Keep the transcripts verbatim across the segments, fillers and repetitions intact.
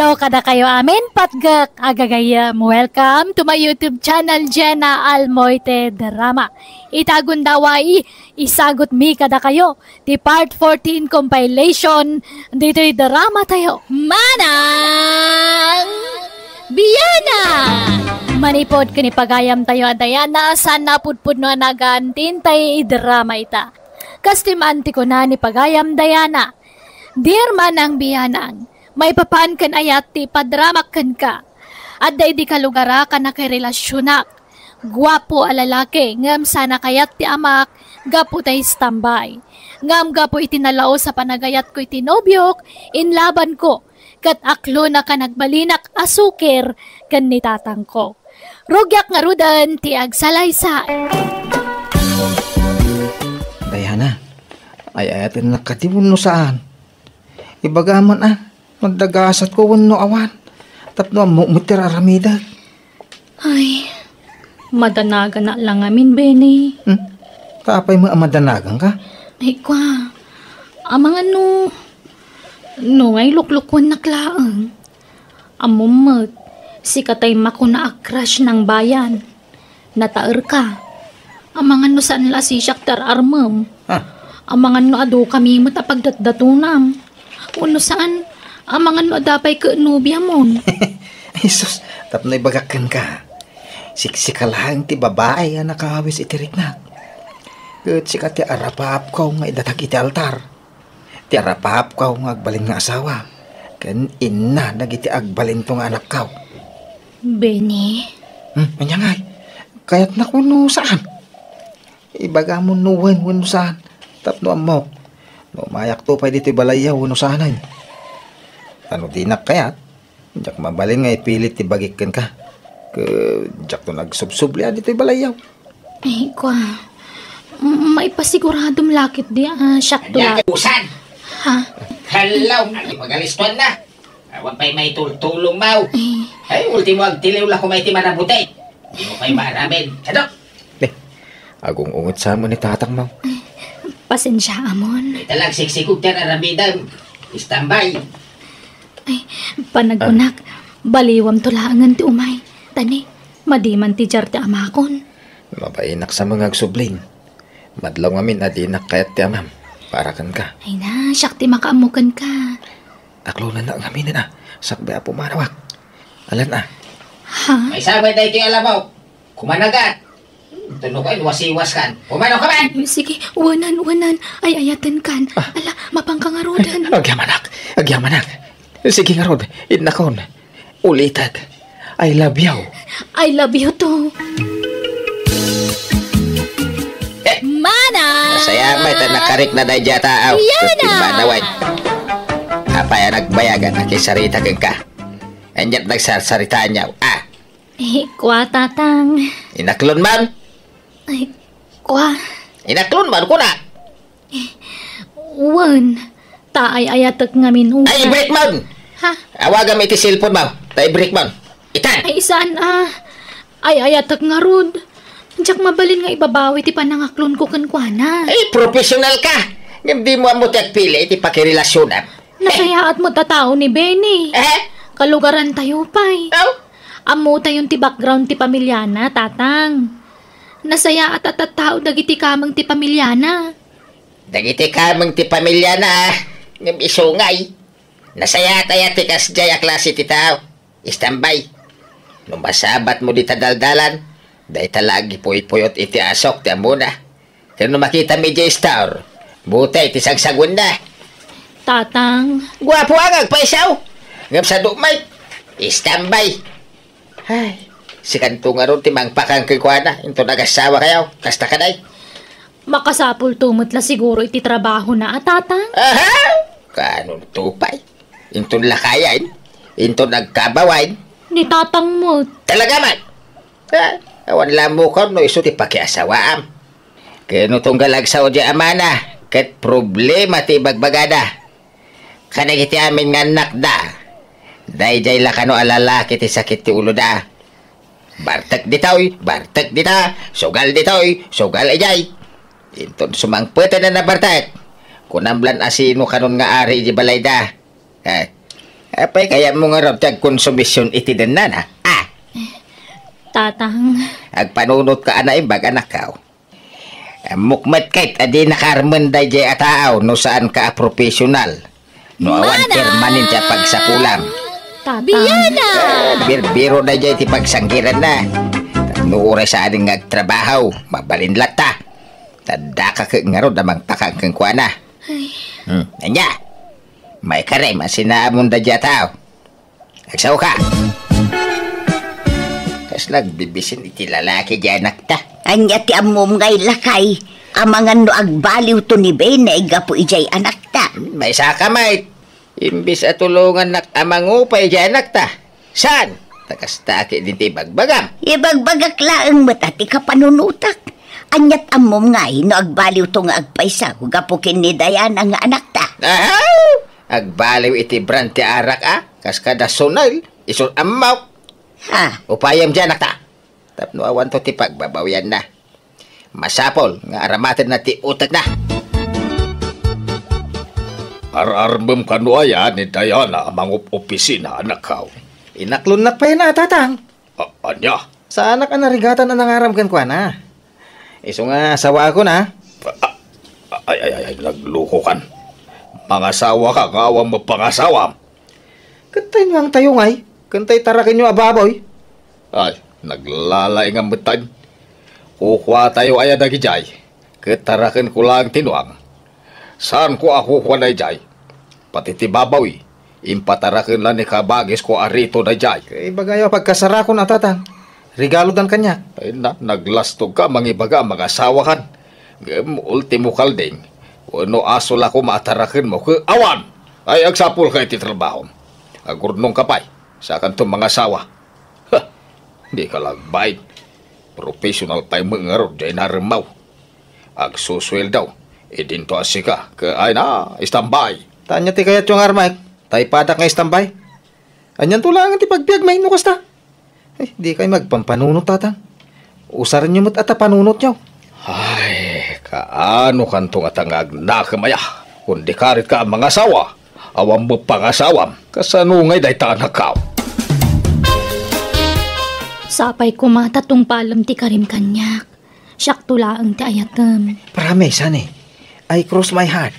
Hello kadakayo amin, patgek a gagayyem. Welcome to my YouTube channel, Jenna Almoite Drama. Ita gundaway, isagutmi kadakayo ti part fourteen compilation ditoy drama tayo, Manang Biana! Manipod ken ipagayam tayo a Diana, saan napudpudno a nagan ti intay idrama ita. Kas ti maan ti kuna ni pagayam Diana, Dear Manang Bianang, maipapan ken ayat ti ipadramak kenka. Adda idi kalugara ka nakirelasionak. Guapo a lalaki, ngem sana kayat ti amak gapu ta istambay. Ngem gapu iti nalaus a panagayatko iti nobiok, inlabanko, ket aklona ka nagbalinak a sukir ken ni tatangko. Rugiak ngaruden ti agsalaysay. Diana, ay-ayatennak kadi wenno saan? Ibagam man a, no adda gasatko wenno awan. Tapno ammok met ti ar-aramidek. Ay, madanaganak la ngamin, Benny. Hmm? Ta apay met a madanaganka? Ay, kua. Amangan no, no nga iluklukuennak laeng. Ammom met, sika tay makuna a crush nang bayan. Nataerka. Amangan no saan la a sisiak ti ar-armem. Ah. Amangan no adu kami met a pagdatdatonam. Wenno saan, amangan no adda pay ket nobiamon. Ay, sus, tapno ibagak kenka. Siksika laeng ti babai a nakawis iti riknak. Ket sika ti arapapko nga idatag iti altar. Ti arapapko nga agbalin nga asawa, ken inna dagiti agbalinto nga anakko. Benny? Hmm, ania ngay? Kayatnak wenno saan? Ibagam no wen wenno saan, tapno ammok no umayakto pay ditoy balayyo wenno saanen. Ta no dinak kayat, diak mabalin nga ipilit ti bagik kenka. Ket diakto nagsubsubli a ditoy balayyo. Ay, kua. M-, maipasiguradomi la ketdi a siakto la. Ania, usan? Ha? Hello, agpagalistuan na. Awan pay maitultulong, maw. Eh. Ay, ultimo agtiliw la koma iti marabuti. Dimo pay maaramen. Sadok! Eh, agung-unget sa mo ni tatang, maw. Pasensiaamon. Ita lang siksikog ti ar-aramidem. Istambay. Ay, panagkunak, baliwamto laengen ti umay. Tani, madi man ti diar ti amakon. Mabainak sa mga agsubling. Madlaw ngamin a dinak kayat ti amam. Para kenka. Ay na, siak ti makaammo kenka. Aklonennak ngamin a. Sakbay a pumanawak. Alan a. Ha? Ay, sabay daytoy a labaw. Kumanagat. Tunog ay wasiwas kan. Pumanaw ka man! Sige, wanan, wanan. Ay-ayatenkan. Ah. Ala, mapanka ngaruden. Agyamanak. Agyamanak. Sige ngarud, innakon. Ulitek. I love you. I love you too. Eh. Mana! Masaya met a nakarikna daydiay a tao. Yana! Ket immanaway. Apay a nagbayagan a kisarita kenka? Aniat nagsarsaritaanyo? Ah! Eh, kua, Tatang. Inaklon man? Ay, kua. Inaklon man, kuna. Wen, ta ay-ayatek ngamin usa. Ay, i-break man! Ha? Awagam iti cellphone mo. Ta i-break man. Itan! Ay, saan a? Ay-ayatek ngarud. Diak mabalin nga ibabawi ti panangaklonko kenkuana. Ay, professional ka! Ngem dimo ammo ti agpili iti pakirelasionam. Nasayaat met a tao ni Benny. Eh? Kalugarantayo pay. Aw? Ammotayon ti background ti pamiliana, Tatang. Nasayaat a tattao dagiti kameng ti pamiliana. Dagiti kameng ti pamiliana, ah, ngem isu ngay. Nasayaat aya ti kasdiay a klase ti tao. Istambay. No masabatmo dita daldalan, dayta la agipuypuyot iti asok ti ammona. Ken no makitam idiay store, butay ti sagsaguenna. Tatang. Guapo a nga agpaisaw. Ngem sadu met, istambay. Ay, sikanto ngarud ti mangpakang kenkuana, inton agasawa kayo, kasta kaday. Makasapulto met la siguro iti trabahona a, Tatang? Aha! Kanonto pay? Inton lakayen? Inton agkabawayen? Ni Tatang met. Talaga man? Ah, awan la ammokan no isu ti pakiasawaam. Ken no tunggal agsao diay amana, ket problema ti ibagbagada. Kadagiti amin nga annakda, daydiay la kano a lalaki ti sakit ti uloda. Bartek ditoy, bartek dita, sugal ditoy, sugal idiay. Inton sumangpeten a nabartek, kunam lan a sino kanon nga ari iti balayda. Eh, Apay kayatmo ngarud ti agkonsumision iti dennana? Ah! Tatang. Agpanunot ka a naimbag, anakko. Ammok met ket a di nakaarmen daydiay a tao no saan ka a professional. No awan Mana! Permanente a pagsapulam. Tatang. Biana! Eh, birbiro daydiay ti pagsanggiranna. No uray saan nga agtrabaho, mabalin latta. Tadda ka ket ngarud a mangpakaang kenkuana. Ay. Hmm, ania? Maikarem a sinaamon daydiay a tao. Agsaoka! Kasla agbibisin iti lalaki diay anakta. Ania ti ammom nga lakay? Amangan no agbaliwto ni Benay gapu idiay anakta. Maisaka met. Imbes a tulongannak a mangupay idiay anakta. Saan? Ta kasta ket dayta ibagbagam. Ibagbagak laeng met a ti kapanunotak. Aniat ammom ngay no agbaliwto nga agpayso gapu ken ni Diana nga anakta? Ahaw! Agbaliw iti brand ti arak a, kas kada Sonel, isu ammok. Ha? Upayem diay anakta. Tapno awanto ti pagbabawianna. Masapul nga aramatenna ti utekna. Ar-armem kano aya ni Diana a mangup-opisina, anakko? Inaklonnak pay a, tatang. A-, ania? Saanak a narigatan a nangaram kenkuana. Isu nga asawaakon, a. A-, a-, ay, ay, ay, ay, naglukokan. Mangasawaka nga awan mapangasawam. Ket tay nuangtayo ngay, ken tay tarakenyo a baboy? Ay, naglalaingam metten. Kukuatayo aya dagidiay, ket tarakenko laeng ti nuang. Saanko a kukua daydiay. Pati ti baboy, impataraken la ni kabagisko a Rito daydiay. Ibagayo a pagkasarakon a, tatang. Regaludan kaniak. Ay na, naglastogka a mangibaga a mangasawakan. Ngem ultimo kalding, wenno aso la koma a tarakenmo ket awan! Ay, agsapulka iti trabahom. Agurnongka pay, saakanto mangasawa. Ha! Dika la agbain. Professional pay met ngarud diay naremmaw. Agsusueldo, idinto a sika, ket ay na, istambay. Ta ania ti kayatyo nga armaek? Ta ipadak nga istambay? Anianto laengen ti pagbiagmi no kasta? Ay, dikay agpampanunot, tatang. Usarenyo met a ta panunotyo. Ay, kaano kanto ngata nga agnakem aya? Kundi karit ka a mangasawa, awan met pangasawam. Kasano ngay dayta, anakko? Sapay koma ta tungpalem ti karim kaniak. Siakto laeng ti ayatem. Promise, honey. I cross my heart.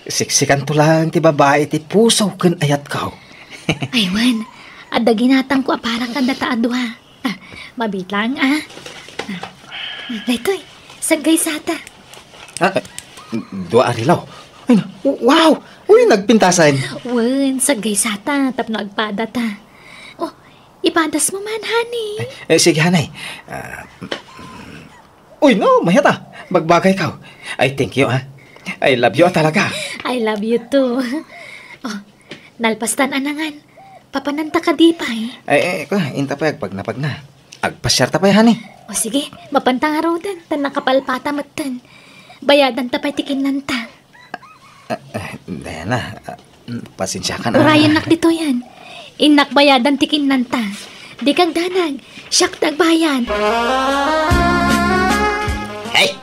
Siksikanto laeng ti babai ti puso ken ayatko. Ay, wen. Adda ginatangko a para kadata a dua. Ah, mabitang, a. Ah, daytoy, saggaysata. Ah, dua a relo. Ay, wow! Uy, nagpintasan. Wen, saggaysata, tapno agpadata. Oh, ipadasmo man, honey. Eh, eh, sige, honey. Ah, uy, no, mayat a. Bagbagayko. Ay, thank you, a. I love you, a, talaga. I love you too. Oh, nalpastan a nangan. Papananta kadi pay? Ay, ay, ka, inta pay agpagnapagna. Agpasiarta pay, honey. O sige, mapanta ngaruden, ta nakapalpata metten. Bayadanta pay ti kinnanta. Ah, ah, Diana, ah, mm, pasensiakan, a. Urayennak ditoyen. Innak bayadan ti kinnanta. Dika agdanag. Siak ti agbayad. Ay,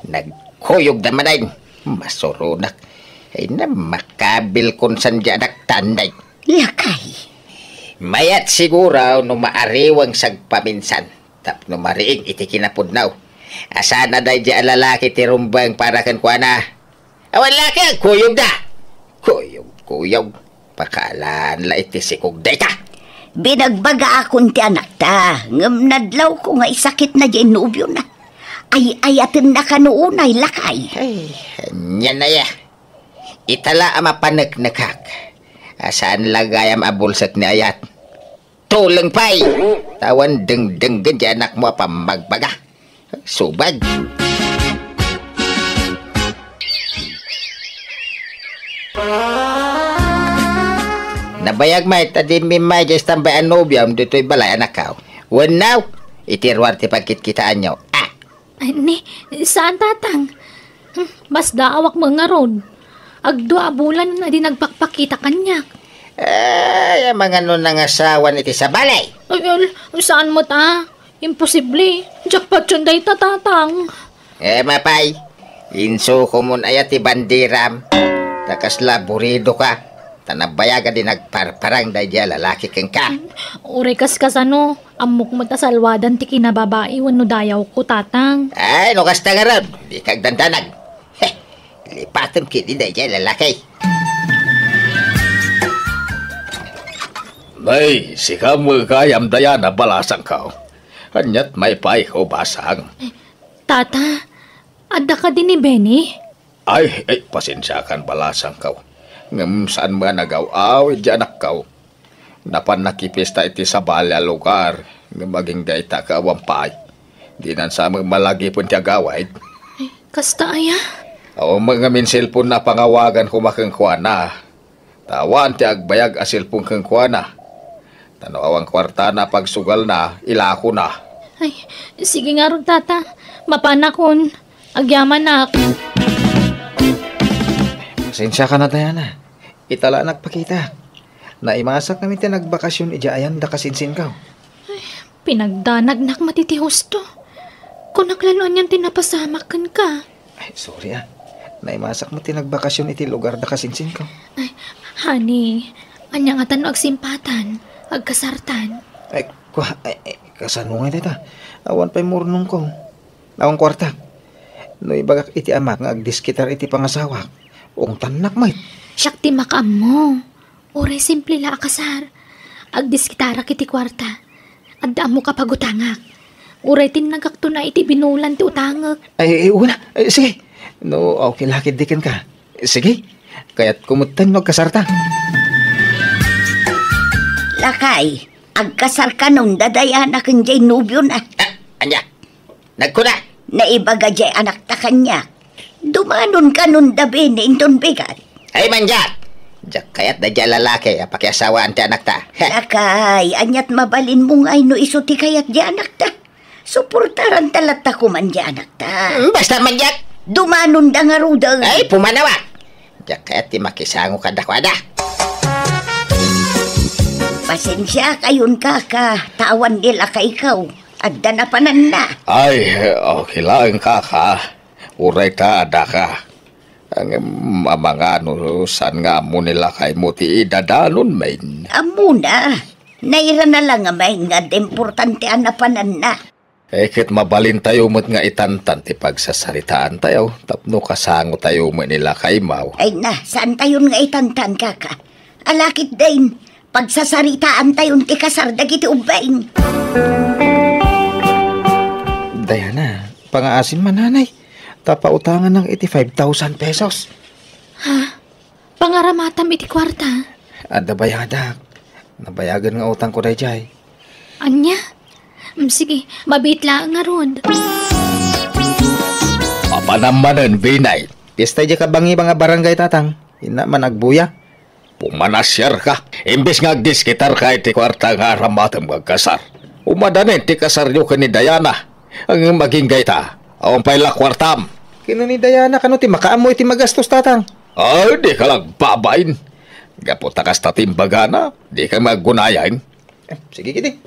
nagkuyogda manen. Masuronak. Ay na, makabilkon san diay anakta, anday. Lakay. Mayat siguro no maariweng sagpaminsan. Tapno mariing iti kinapudno. Asana daydiay a lalaki ti rumbeng para kenkuana. Awan la ket kuyogda. Kuyog, kuyog. Pakaalan la iti sikog dayta. Binagbagaakon ti anakta, ngem nadlawko nga isakitna diay nobiona. Ay-ayatenna kano unay, lakay. Ay, ania aya. Ita la a mapaneknekak. A saan la gayam a bulsek ni ayat. Tuleng pay! Ta awan dengdenggen ti anakmo a pammagbaga. Subag! Nabayag met a dimmi immay diay istambay a nobiom ditoy balay, anakko. Wenno, iti ruar ti pagkitkitaanyo. Ah! Ay, ni, saan, tatang? Hmm, masdaawak met ngarud. Agdua a bulan a di nagpakpakita kaniak. Ay, amangan no nangasawan iti sabali. Ay, al, saan met a? Imposible. Jackpot yon dayta, tatang. Eh, mapay. Insukomon aya ti banderam. Ta kasla buridoka. Ta nabayagan di nagparparang daydiay a lalaki kenka. Uray kas kasano, ammok met a salwadan ti kinababai wenno dayawko, Tatang. Ay, no kasta ngarud, dika agdandanag. Heh, lipatem ketdi daydiay a lalaki. Nay, sika met gayam, Diana, balasangko. Aniat maipaayko, basang? Tata, adda kadi ni Benny? Ay, ay, pasensiakan, balasangko. Ngem saan met a nagaw-awid ti anakko. Napan nakipiesta iti sabali a lugar, ngem agingga ita ket awan pay. Dinan sa met malagipen ti agawid. Ay, kasta aya? Awan met ngamin cellphone-na a pangawagan koma kenkuana. Ta awan ti agbayag a cellphone kenkuana. Ta no awan kuartana a pagsugalna, ilakona. Ay, sige ngarud, Tata. Mapanakon. Agyamanak. Pasensiakan, Diana. Ita la nagpakita. Naimasak ngamin ti nagbakasyon idiay ayan da kasinsinko. Pinagdanagnak met iti husto. Kunak la no anian ti napasamak kenka. Ay, sorry, ah. Naimasak met ti nagbakasyon iti lugar da kasinsinko. Ay, honey, ania ngata no agsimpatan, agkasartan? Ay, kua-, ay, ay, kasano ngay dayta? Awan pay murnongko. Awan kuarta. No ibagak iti amak nga agdiskitar iti pangasawak, ungtannak met. Siak ti makaammo. Uray simple la a kasar. Agdiskitarak iti kuarta. Adda ammok a pagutangak. Uray tinnagakton a iti binulan ti utangek. Ay, ay, una. Ay, sige. No, okay la ketdi kenka. Sige. Kayatko metten no agkasarta. Lakay, agkasarka nunda Diana ken jay nobiona. Ah, ania? Nagkuna? Naibaga jay anakta kaniak. Dumanonka nunda Benny inton bigat. Ay, mandiak! Diak kayat daydiay a lalaki a pakiasawaan ti anakta. Heh. Lakay, aniat mabalinmo ngay no isu ti kayat di anakta? Suportaranta latta koma di anakta. Hmm, basta mandiak! Dumanonda ngaruden. Ay, pumanawak! Diak kayat ti makisango kadakuada. Pasensiakayon, kaka, ta awan ni lakayko. Adda napananna. Ay, okay laeng, kaka. Uray ta adda ka. Ngem, amangano, saan nga ammo ni lakaymo ti idadanonmin? Ammona. Nairana la ngamin nga adda importante a napananna. Eh, ket mabalintayo met nga itantan ti pagsasaritaantayo tapno kasangotayo met ni lakaymo. Ay na, saantayon nga itantan, kaka. Ala ketdin, pagsasaritaantayon ti kasar dagiti ubbing. Diana, pangaasim man, nanay. Ta pautangannak iti five thousand pesos. Ha? Pangaramatam iti kuarta? Adda bayadak. Nabayagen nga utangko daydiay. Ania? Mm, sige, mabiit laeng ngarud. Apanam manen, Benny. Pista idiay kabangiban nga barangay, tatang. Inna man agbuya. Pumanasiarka. Imbes nga agdiskitarka iti kuarta nga aramatem nga agkasar, umadanen ti kasaryo ken ni Diana. Ngem agingga ita, awan pay la kuartam. Ken ni Diana, kano ti makaammo iti magastos, tatang? Ay, dika la agbabain. Gapu ta kasta ti imbagana, dika met aggunayan. Eh, sige, kiti.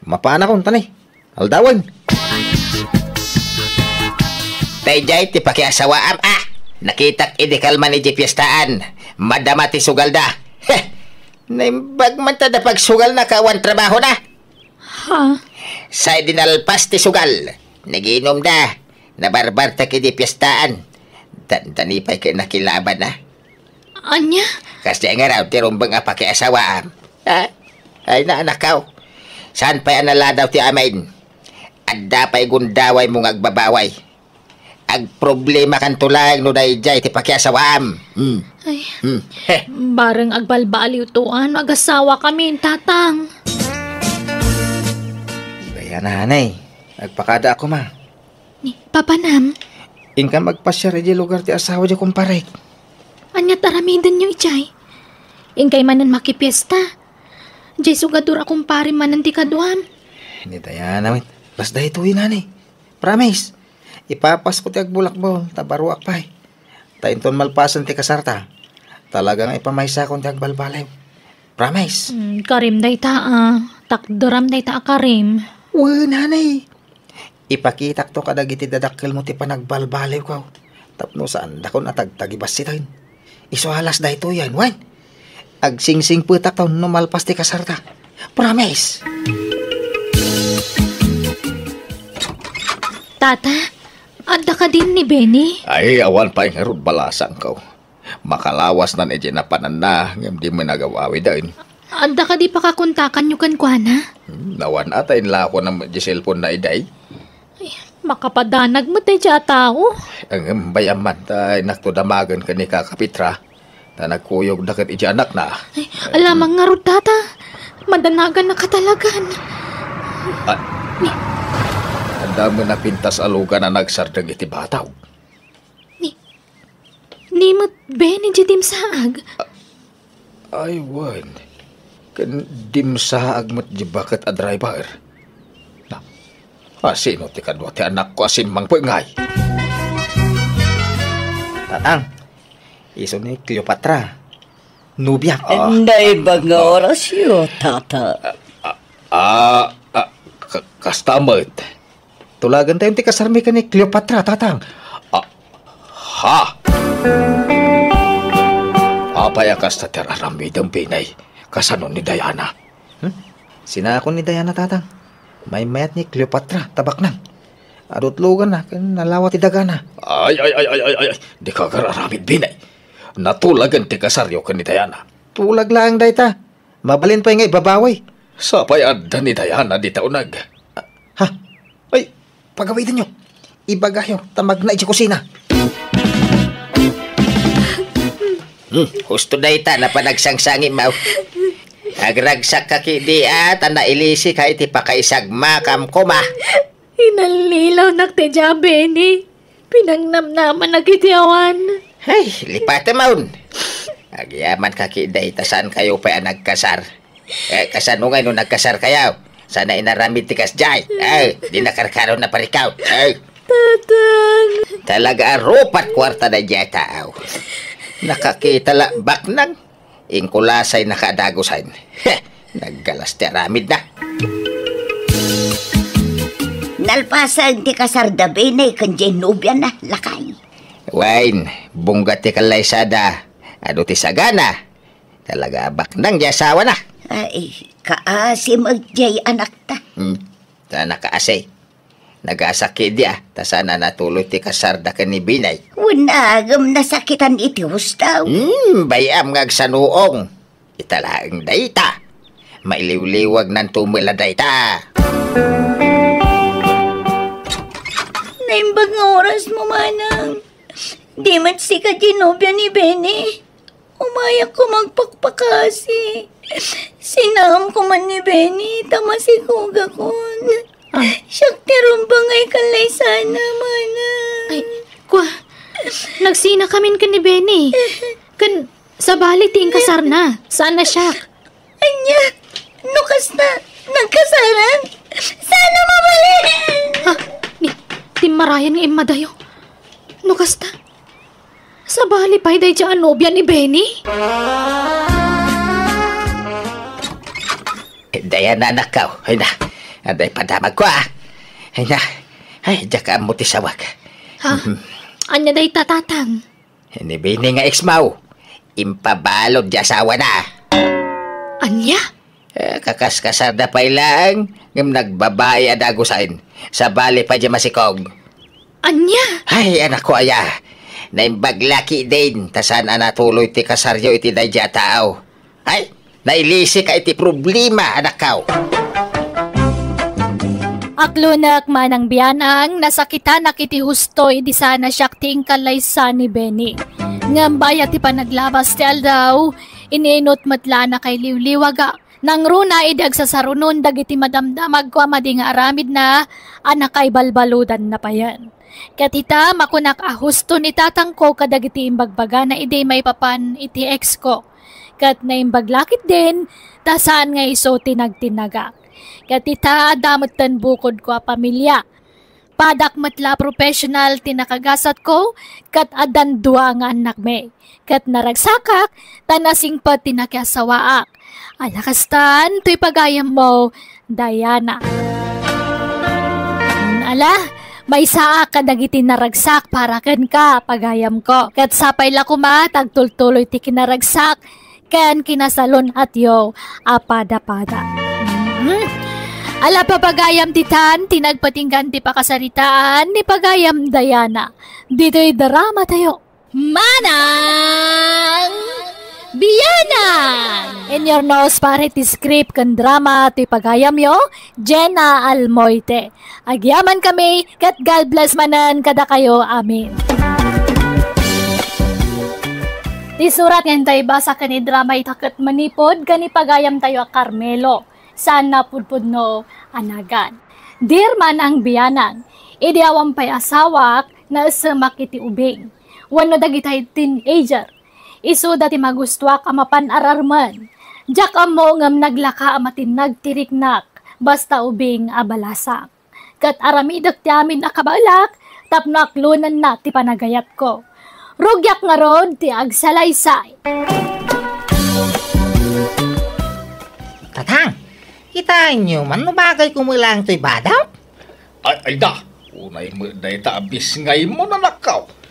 Mapanakon, tanay. Aldawen. Daydiay ti pakiasawaam, a. Nakitak idi kalman idiay piestaan. Madama ti sugalda. Heh. Naimbag man ta da pagsugalna ket awan trabahona. Ha? Say dinalpas ti sugal. Nagiinumda. Nabarbartek idiay piestaan. Dandani pay ket nakilabanna. Ania? Kasdiay ngarud ti rumbeng a pakiasawaam. Ha? Ay, na, anakko. Saan pay a naladaw ti amin? Adda pay gundawaymo nga agbabaway. Agproblemakanto laeng no daydiay ti pakiasawaam. Hmm. Ay, Hmm. Heh. Bareng agbalbaliwto, a, no agasawakamin, tatang. Kaya, nanay, agpakadaak koma. Ni, papanam? Inkam agpasiar idiay lugar ti asawa diay kumparek. Aniat aramidenyo idiay? Inkay manen makipiesta. Diay sugadur a kumparem manen ti kaduam. Ni Diana, met. Kas daytoy, nanay. Promise. Ipapasko ti agbulakbol, ta baruak pay. Ta inton malpasen ti kasarta, talaga nga ipamaysakon ti agbalbaliw. Promise. Hmm, karim dayta, a. Takderam dayta a karim. Wen, nanay. Ipakitakto kadagiti dadakkelmo ti panagbalbaliwko. Tapno saandakon a tagtagibassiten. Isu a las daytoyen, wen. Agsingsingpetak no malpas ti kasarta. Promise! Tata, adda kadin ni Benny? Ay, awan pay ngarud balasangko. Makalawasnan iti napananna, ngem di met nagawawiden. Adda kadi pakakontakanyo kenkuana? Hmm, awan ata inlako na met di cellphone na iday. Ay, makapadanag met daydiay a tao. Ngem bay-am man, ta inakto damagen ken ni Kaka Petra, ta nagkuyogda ket iti anakna. Ay, alamang ngarud, Tata. Madanagan na katalagan. Ah, adda met napintas a lugan a nagsardeng iti bataw. Ni, ni met Benny di dimsaag? Ay, wen. Ken dimsaag met di baket a driver. Na, asino ti kadua ti anakko a simmangpet ngay? Tatang, isu ni Cleopatra. Nobia. Ah. Naimbag nga orasyo, Tata. Ah, ah, ka-, kasta met. Tulagentayon ti kasarmi ken ni Cleopatra, Tatang. Ah, ha? Apay a kasta ti ar-aramidem, Benny? Kasano ni Diana? Hmm? Sinakon ni Diana, Tatang. Maymayat ni Cleopatra, ta baknang. Adu ti luganna, ken nalawa ti dagana. Ay, ay, ay, ay, ay, ay, ay. Dika agar-aramid, Benny. Natulagen ti kasaryo ken ni Diana. Tulag laeng dayta. Mabalin pay nga ibabawi. Sapay adda ni Diana dita uneg. Ha? Ay, pagawidenyo. Ibagayo, ta magna idiay kusina. Hmm, husto dayta, napanagsangsangi, maw. Agragsak ka kidi, a, ta nailisika iti pakaisagmakam koma. Inallilawnak ti dia, Benny. Pinangnamnamanak iti awan. Ay, lipatem, awn. Agyaman ka kidi ta saan kayo pay a nagkasar. Eh, kasano ngay no nagkasar kayo? Sana inaramid ti kasdiay. Eh, di nakarkaro na parikaw. Eh. Tatang. Talaga a rupat kuarta na diay tao. Nakakita la baknang. Inkulasay na kaadagusan. Heh, naggalas ti aramid na. Nalpasen ti kasar da Benny ken diay nobiana, lakay. Wen, bungga ti kallaysada. Adu ti sagana. Talaga baknang diay asawana. Ay, kaasi met diay anakta. Hmm, ta nakaasi. Nagasakit dia, ta saan a natuloy ti kasarda ken ni Benny. Wen, agem nasakitan iti husto. Hmm, bay-am nga agsanuong. Ita laeng dayta. Mailiwliwagnanto met la dayta. Naimbag nga orasmo, manang. Di met sika ti nobia ni Benny. Umayakko agpakpakasi. Sinaamko man ni Benny, ta masikogakon. Ah. Siak ti rumbeng a kallaysana, manang. Ay, kua, nagsinakamin ken ni Benny. Ken sabali ti inkasarna, saan a siak. Ania? No kasta, nagkasaran? Saan a mabalin? Ha? Ni, timmarayan nga immadayo. No kasta, sabali pay daydiay a nobia ni Benny? Diana, anakko. Ay na. Adda padamagko, a. Ay na. Ay, diak ammo ti sawag. Ha? Mhm. Ania dayta, Tatang? Ni Benny nga ex-mo. Impabalud ti asawana. Ania? Eh, kakaskasarda pay laeng, ngem nagbabai a dagusen. Sabali pay diay masikog. Ania? Ay, anakko aya. Naimbag la ketdin, ta saan a natuloy ti kasaryo iti daydiay a tao. Ay, nailisika iti problema, anakko. Aklonek, manang bianang, nasakitanak iti husto idi saan a siak ti inkallaysa ni Benny. Ngem bayat ti panaglabas ti aldaw, ininut met la a nakailiwliwagak. Nangruna idi agsasarunon dagiti madamdamagko a madi nga aramidna a nakaibalbaludanna payen. Ket ita, makunak a husto ni tatangko kadagiti imbagbagana idi maipapan iti ex-ko. Ket naimbag la ketdin, ta saan nga isu ti nagtinnagak. Ket ita, adda metten bukodko a pamilia. Padak met la a professional ti nakagasatko, ket addan dua nga annakmi. Ket naragsakak, ta nasingpet ti nakiasawaak. A nakastan, toy pagayammo, Diana. Ala, maysaak kadagiti naragsak para kenka, pagayamko. Ket sapay la koma ta agtultuloy ti kinaragsak, ken kinasalun-atyo a padapada. Mhm. Ala, pagayam ditan ti nagpatinggan ti pakasaritaan ni pagayam Diana. Ditoy drama tayo. Manang Bianang! In your nose, pare, ti script ken drama ti pagayamyo, Jenna Almoite. Agyaman kami, ket God bless manen kadakayo. Amen. Ti surat nga intay basa ken idrama ita ket manipud ken ipagayam tayo a Carmelo. Saan a pudpudno a nagan. Dear Manang Bianang, idi awan pay asawak, naessemak iti ubing. Wenno dagitay teenager. Isuda ti magustuak a mapan-ararmen. Diak ammo ngem naglaka a matinnag ti riknak, basta ubing a balasang. Ket aramidek ti amin a kabaelak tapno aklonenna ti panagayatko. Rugiak ngarud ti agsalaysay. Tatang, kitaenyo man no bagay kumelang toy badaw? Ay, ay da, unay met dayta a bisngaymo, anakko.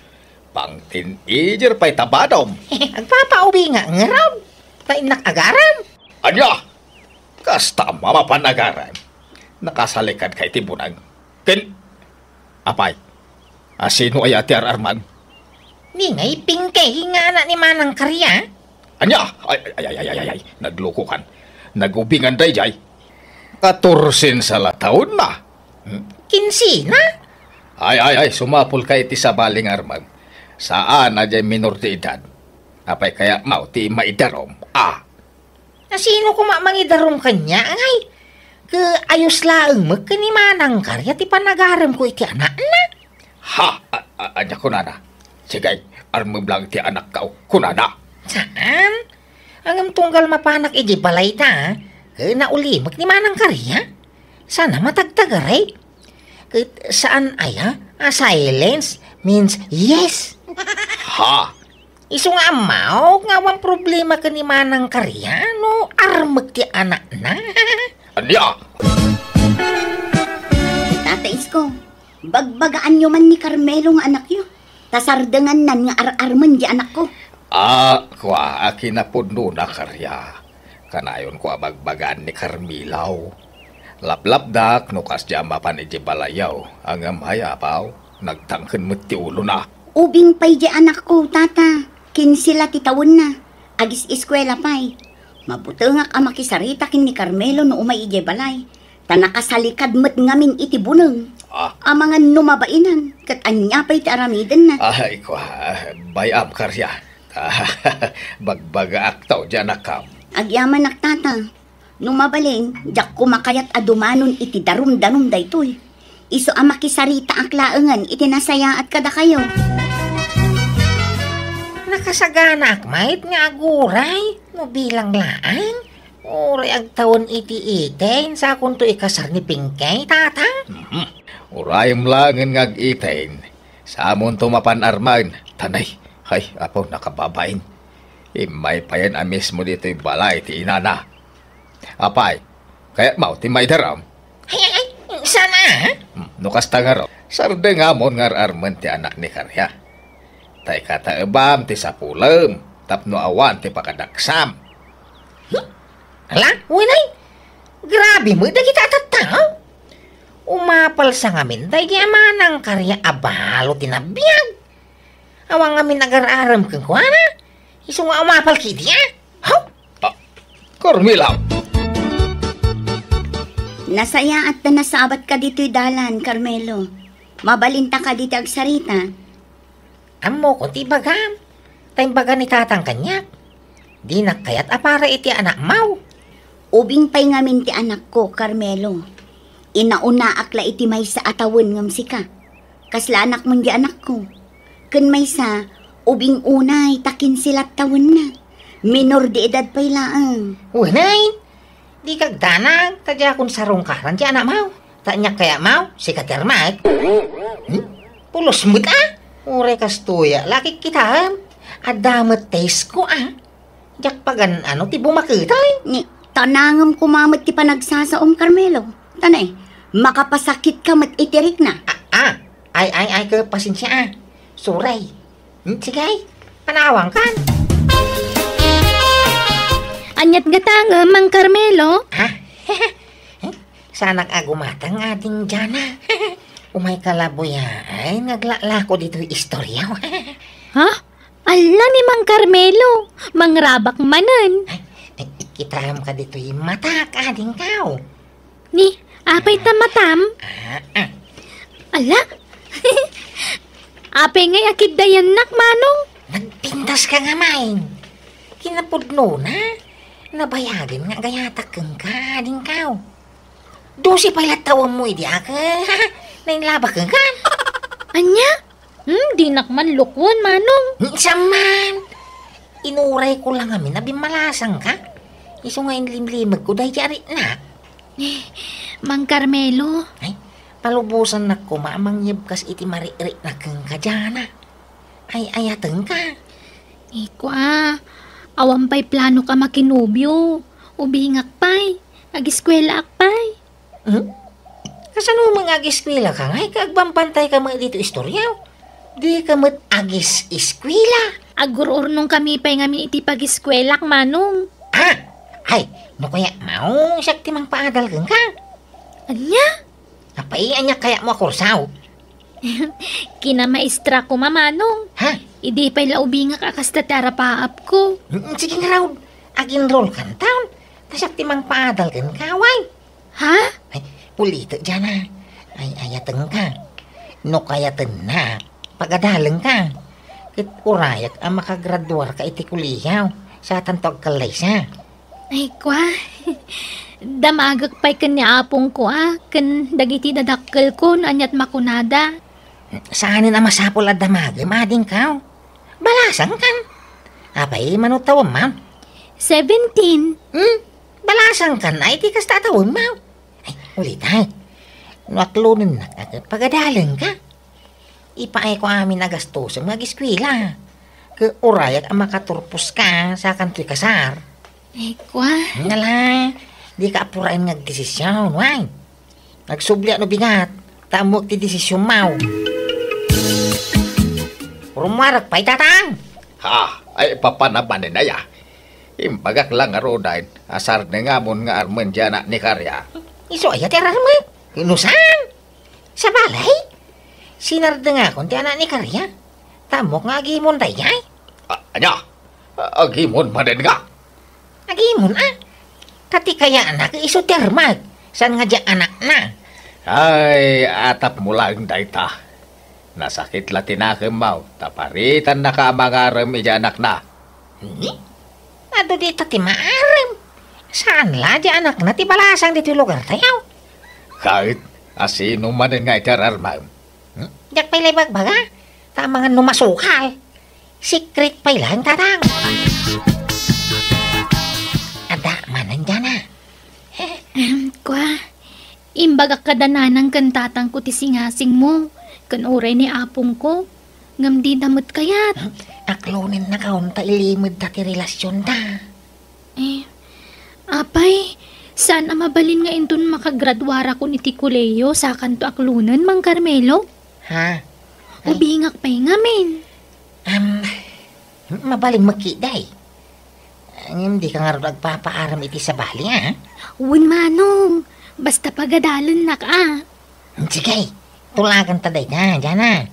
Pang-teenager pay ta badom. Agpapaubingak ngarud. Ta innak agaram. Ania? Kasta a mapan agaram. Nakasalikadka iti bunag. Ken, apay, a sino aya ti ar-arman? Ni ngay Pingkay nga anak ni Manang Karya. Ania? Ay, ay, ay, ay, ay, ay, ay. Naglukokan. Nagubingan dayjay. Katorsen sa la taonna. Hmm? Kinsena? Ay, ay, ay, sumapulka iti sabali nga armem. Saan a jay minor de edad. Apay kayatmo ti maidarum? Ah. Asino koma mangidarum kaniak, ngay? Ket ayos laeng met ken ni Manang Karya ti panagaremko iti anakna. Ha? A-, a-, ania kunana? Sige, armem lang ti anakko, kunana. Saan? Ngem tunggal mapanak idiay balayta, ket naulimek ni Manang Karya. Saan a matagtagaray? Ket saan aya a silence means yes? Ha? Isu nga ammok nga awan problema ken ni Manang Karya no armek ti anakna. Ania? Tata Isko, bagbagaanyo man ni Carmelo nga anakyo, ta sardengannan nga ar-armen ti anakko. Ah, kua, a kinapudnona, Karya. Kanayonko a bagbagaan ni Carmelo. Laplapdak no kasdiay a mapan idiay balayyo, ngem ay, apaw, nagtangken met ti ulona. Ubing pay diay anakko, tata. Kinse la ti tawenna. Agis-eskuela pay. Mabutengak a makisarita ken ni Carmelo no umay idiay balay. Ta nakasalikad met ngamin iti buneng. Ah. Amangan no mabainan, ket ania pay ti aramidenna? Ay, kua, bay-am, Karya. Bagbagaakto diay anakkam. Agyamanak, tata. No mabalin, diak koma kayat a dumanon iti darumdanum daytoy. Isu a makisaritaak laengen iti nasayaat kadakayo. Nakasaganaak met nga aguray no bilang laeng. Uray agtawen iti eighteen, sakonto ikasar ni Pingkay, tata. Mhm. Urayem laengen nga ag-eighteen, samonto mapan-armen. Tanay, ay, apo, nakababain. Immay payen a mismo ditoy balay ti inana. Apay, kayatmo ti maidarum? Ay, ay, ay, sana, ha? Hmm, no kasta ngarud, sardengamon nga ar-armen ti anak ni Karya. Ta ikataebam ti sapulem tapno awan ti pakadaksam. Hmm? Ala, wenay, grabe met dagita a tattao. Umapal sa ngamin daydi a Manang Karya a balo ti nabiag. Awan ngamin agar-arem kenkuana. Isu nga umapal kidi, a? Haw? Ah, Carmela! Nasayaat ta nasabatka ditoy dalan, Carmelo. Mabalinta kadi ti agsarita? Ammokon ti ibagam. Ta imbaga ni tatang kaniak, dinak kayat a para iti anakmo. Ubing pay ngamin ti anakko, Carmelo. Inaunaak la iti maysa a tawen ngem sika. Kasla anakmon di anakko. Ken maysa, ubing unay ta kinse la tawenna. Minor de edad pay laeng. Wenay, di kagdanag, ta diakon sarungkaran ti anakmo. Ta aniak kayatmo, sika ti armek. Hmm? Pulos met, a? Uray kastoy a, lakik kitaem. Adda met taste ko, a? Diak pagan-ano ti bumaketay. Ni, tanangem koma met ti panagsasaom, Carmelo. Tanay, makapasakitka met iti rikna. A, a. Ay, ay, ay, ke, pasensia, a. Suray. Hmm, sige, ay. Panawangkan. Aniat gata nga, Mang Carmelo? Ha? Saanak a gumatang, Ading Jana. Umayka labuya, ay, naglalako ditoy istorya. Ha? Ala ni Mang Carmelo, mangrabak manen. Ay, ay, ikitam ka ditoy matak, Ading Kao. Ni, apay ta matam? Ah, ah. Ala? Apay ngay a kiddayannak, Manong? Nagpintas ka nga main. Kinapudno na. Nabayagen nga agayatak kenka, Ading Kao. Dose pay latta a tawenmo idi ak nainlabak kenka. Ania? Hmm, dinak man lukwen, Manong. Saan man? Inurayko la ngamin a bimmalasangka. Isu nga inlimlimegko daydi ariknak. Mang Carmelo. Ay, palubosannak koma a mangyebkas iti maririknak kenka, Jana. Ay-ayatenka. Ay, kua, awan pay planok a makinobio. Ubingak pay. Agiskuelaak pay. Hmm? Kasano met nga agiskuelaka ngay ket agbambantayka met ditoy istorya? Dika met agis-eskuela. Agur-urnongkami pay ngamin iti pagiskuelak, Manong. Ah! Ay, no kayat, Mao, siak ti mangpaadal kenka. Ania? Apay, ania kayatmo a kurso? Kinamaestra koma, Manong. Ha? Idi pay la ubingak a kasta ti arapaapko. Mm, sige ngarud. Ag-enroll kanton. Ta siak ti mangpaadal kenka, way. Ha? Ay, ulitek, Jana. Ay-ayatenka. No kayatennak, pagadalenka. Ket urayak a makagraduarka iti kolehiyo, satanto agkallaysa. Ay, kua. Damagek pay ken ni apongko a, ken dagiti dadakkelko no aniat makunada. Saanen a masapul a damagem, Ading Kao. Balasangkan. Apay, mano tawenmo? Seventeen. Hmm? Balasangkan, ay, ti kasta a tawenmo. Ay, ulitek. No aklonennak a ket pagadalenka. Ipaayko amin a gastosem nga agiskuela. Ket urayak a makaturposka, sakanto ikasar. Ay, kua. Nala, dika apuraen nga agdesision, way. Agsubliak no bigat, ta ammoek ti desisionmo. Rummuarek pay, Tatang! Ha? Ay, papanam manen aya? Imbagak la ngaruden a sardengam nga armen diay anak ni Karia. Isu aya ti ararmek? No saan? Sabali? Sinardengakon ti anak ni Karia? Ta ammok nga agimon daydiay? A-, ania? A-, agimon manen nga? Agimon, a? Ta ti kayatna ket isu ti armek, saan nga diay anakna. Ay, atapmo laeng dayta. Nasakit la ti nakemmo, ta paritannaka a mangarem idiay anakna. Hmm? Adu dita ti maarem. Saan la diay anakna ti balasang ditoy lugartayo? Ket, asino manen nga iti ararmem? Hmm? Diak pay la ibagbaga, ta amangan no masukal. Secret pay laeng, Tatang. Adda manen, Jana. Ahem, kua, imbagak kada nanang ken tatangko ti singasingmo, ken uray ni apongko, ngem dida met kayat. Hmm? Aklonennaka unta ilimedda ti relasionda. Eh, apay, saan a mabalin nga inton makagraduarakon iti kolehiyo, sakanto aklonen, Mang Carmelo? Ha? Ay. Ubingak pay ngamin. Am, mabalin met ketdi. Ngem dika ngarud agpapaarem iti sabali, a? Wen, Manong. Basta pagadalennak, a. Sige, tulaganta dayta, Jana.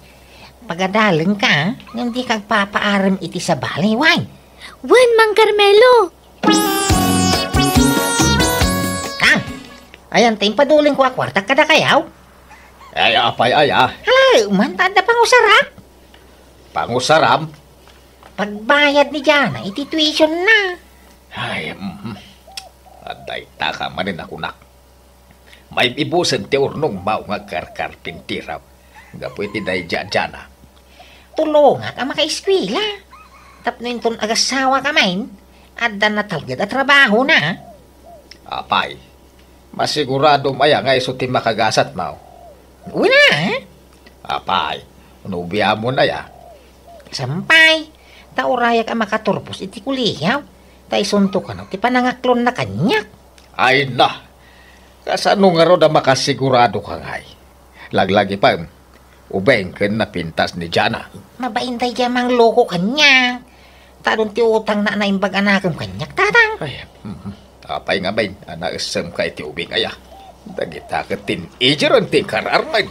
Pagadalenka, a? Ngem dika agpapaarem iti sabali, way. Wen, Mang Carmelo. Kang, ayan ti impadulingko a kuartak kadakayo? Ay, apay aya? Hala, man, ta adda pangusarak. Pangusaram? Pagbayad ni Jana iti tuition na. Ay, mm. Adda itaka manen a kunak. Maib-ibusen ti urnongmo nga agkarkarpintiro gapu iti daydi a Jana. Tulongak a makaeskuela. Tapno inton agasawaka manen, adda natalged a trabahona. Apay, masiguradom aya nga isu ti makagasatmo? Wen a. Apay, nobiamon aya? Saan pay, ta urayak a makaturpos iti kolehiyo, ta isunto kano ti panangaklonna kaniak. Ay na! Kasano ngarud a makasiguradoka ngay? Laglagipem, ubing ken napintas ni Jana. Mabain daydi a mangloko kaniak. Ta adun ti utangna a naimbag a nakem kaniak, Tatang. Ay, mhm. Apay ngamin a naessemka iti ubing aya? Dagita ket teenager ti inkararmed.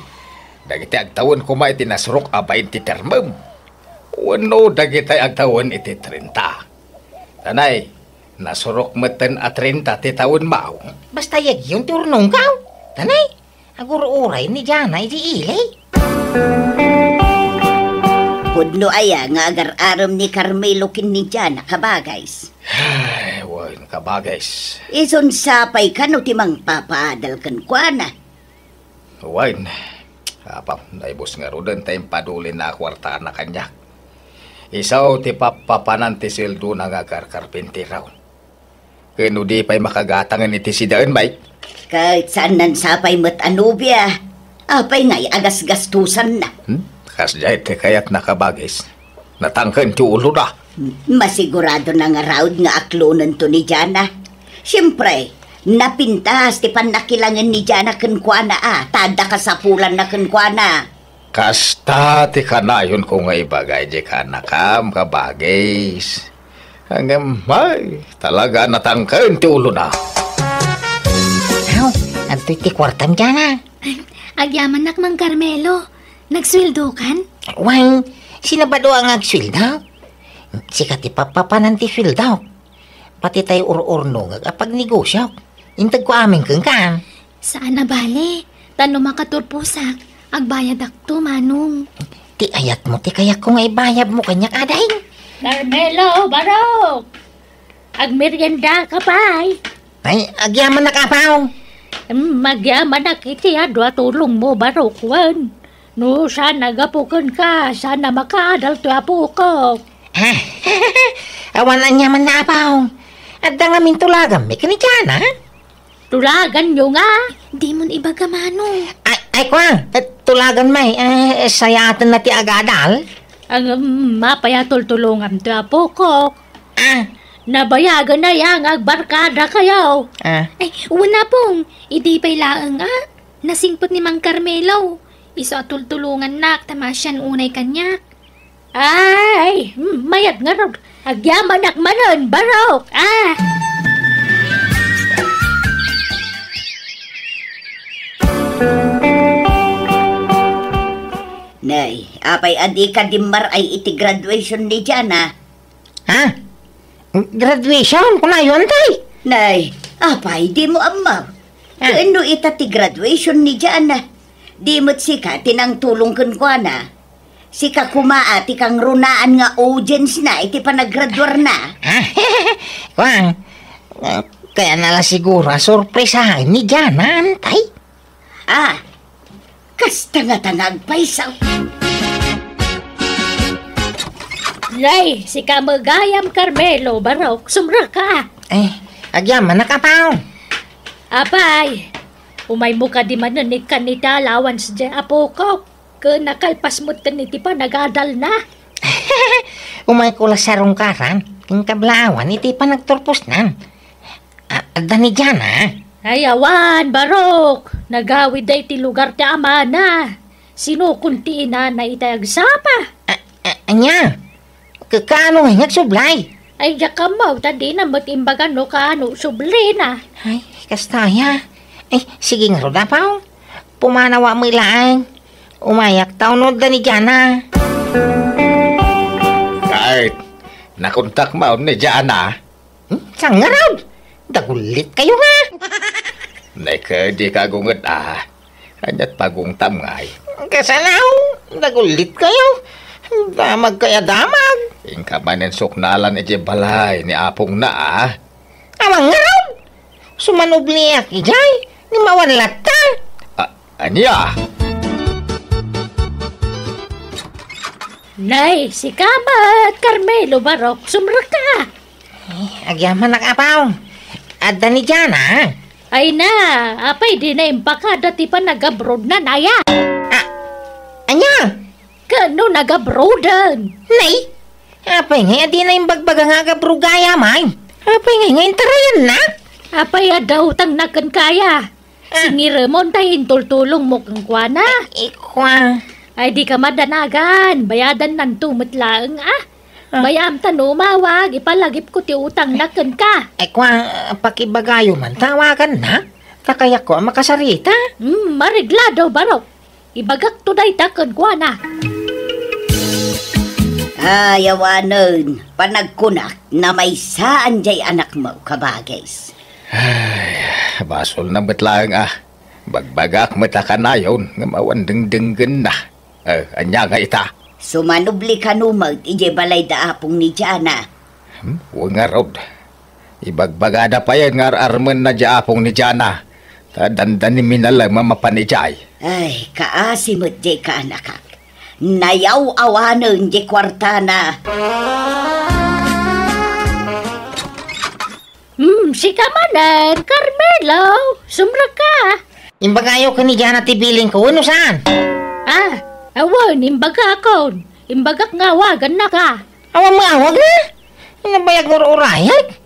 Dagiti agtawen koma iti nasurok a bainte ti termem. Wenno dagitay agtawen iti trenta. Tanay, nasurok metten a trenta ti tawenmo. Basta yagyon ti urnongko. Tanay, agur-uray ni Jana iti ili. Pudno aya nga agar-arem ni Carmelo ken ni Jana, kabagays? Ay, wen, kabagays. Isun sapay kano ti mangpapaadal kenkuana? Wen, apo, naibus ngaruden ta impadulina a kuartana kaniak. Isu ti pappapanan ti sueldona nga agarkarpintero. Ken no di pay makagatangen iti sidaen, Mike? Ket saan sapay met a nobia. Apay ngay a gasgastosanna? Hmm? Kasdiay ti kayatna, kabagays. Natangken ti ulona. Masigurado na ngarud nga aklonento ni Jana. Siempre, napintas ti pannakilangen ni Jana kenkuana a, ta adda kasapulanna kenkuana. Kasta ti kanayonko nga ibaga iti kaanakam, kabagays. Ngem, ay, talaga natangken ti ulona. Aw, adtoy ti kuartam, Jana. Agyamanak, Mang Carmelo. Nagsueldokan? Wen, sino bado nga agsueldo? Sika ti pappapanan ti sueldo. Pati tay ur-urnongek a pagnegosiok. Intedko amin kenka. Saan a bale, ta no makaturposak, agbayadakto, Manong. Ti ayatmo ti kayatko nga ibayadmo kaniak, ading. Carmelo, Barok! Agmeriendaka pay? Ay, agyamanak, apo. Hmm, agyamanak iti adu a tulongmo, Barok, wen. No saan a gapu kenka, saan a makaadal ti apokok. Awan aniamanna, apo. Adda ngamin tulaganmi ken ni Jana. Tulaganyo nga? Dimon ibaga, Manong. Ay, ay, kua, eh, tulaganmi, eh, sayatenna ti agadal. Ngem, apay a tultulonganto ti apokok? Ah. Nabayagen aya nga agbarkadakayo? Ah. Ay, wen, Apong, idi pay laeng a. Nasingpet ni Mang Carmelo. Isu a tultulongannak ta maasian unay kaniak. Ay, hmm, mayat ngarud. Agyamanak manen, Barok. Ah! Nay, apay a dika dimmaray iti graduation ni Jana? Ha? Graduation, kunayon, tay? Nay, apay, dimo ammo? Ah. Ken no ita ti graduation ni Jana, di met sika ti nangtulong kenkuana. Sika koma a ti kangrunaan nga audience na iti panagraduarna. Ah, kuan, ah, kayatna la siguro a sorpresaen ni Jana, tay? Ah, kasta ngata nga agpayso. Nay, sika met gayam, Carmelo, Barok, sumrekka. Eh, agyamanak, apo. Apay, umaymo kadi manen ikkan iti allowance diay apokok? Ken nakalpas metten iti panagadalna. Umayko la sarungkaran ken kablaawan iti panagturposnan. A-, adda ni Jana? Ay, awan, Barok. Nagawid daytoy lugar ti amana. Sinukon ti inana itay agsapa. A-, a-, ania? Ka-, kaano nga agsublay? Ay, diak ammo, ta dina met imbaga no kaano sublina. Ay, kasta aya. Ay, sige ngarud, apo. Pumanawak met laeng. Umayak ta unay adda ni Jana. Kayat, nakontak manen ni Jana? Hmm? Saan ngarud? Dagullit kayo nga. Nay, kadi ka agunget a. Aniat pagungtam ngay? Kasano? Dagullit kayo. Damag kaya damag. Inka manen suknalan iti balay ni apongna a. Awan ngarud. Sumanubliak idiay. Ni mawan latta. A-, ania? Nay, sika met, Carmelo, Barok, sumrekka. Eh, agyamanak, apo. Adda ni Jana? Ay na, apay dina impakada ti panagabroadna, aya? Ah, ania? Ken no nagabroaden? Nay, apay ngay a dina imbagbaga nga agabroad gayam? Apay ngay nga intarayanna? Apay a dautangna kenka aya? Ah. Singiremon ta intultulongmo kenkuana. Eh, eh, kua. Ay, dika madanagan. Bayadannanto met laeng, ah. Ah. Bay-am ta no umawag, ipalagipko ti utangna kenka. Ay, kua, pakibagayo man, tawaganna. Ta kayatko a makasarita. Hmm, mareglado, barok. Ibagakto dayta kenkuana. Ay, awanen, panagkunak, namaysaan jay anakmo, kabagis. Ay, basolna met laeng a. Bagbagak met a kanayon nga awan dengdenggenna. Eh, ania nga ita? Sumanubli kano met idiay balay da apong ni Jana. Hmm, wen ngarud. Ibagbagada payen nga ar-armenna di apong ni Jana. Ta dandani minalem a mapan idiay. Ay, kaasi met diay kaanakak. Nayaw-awanen di kuartana. Hmm, sika manen, Carmelo, sumrekka. Imbagayo ken ni Jana ti bilin ko, wenno saan? Ah, awan, imbagakon. Imbagak nga awagannaka. Awan maawag na? Nabayag mo urayak?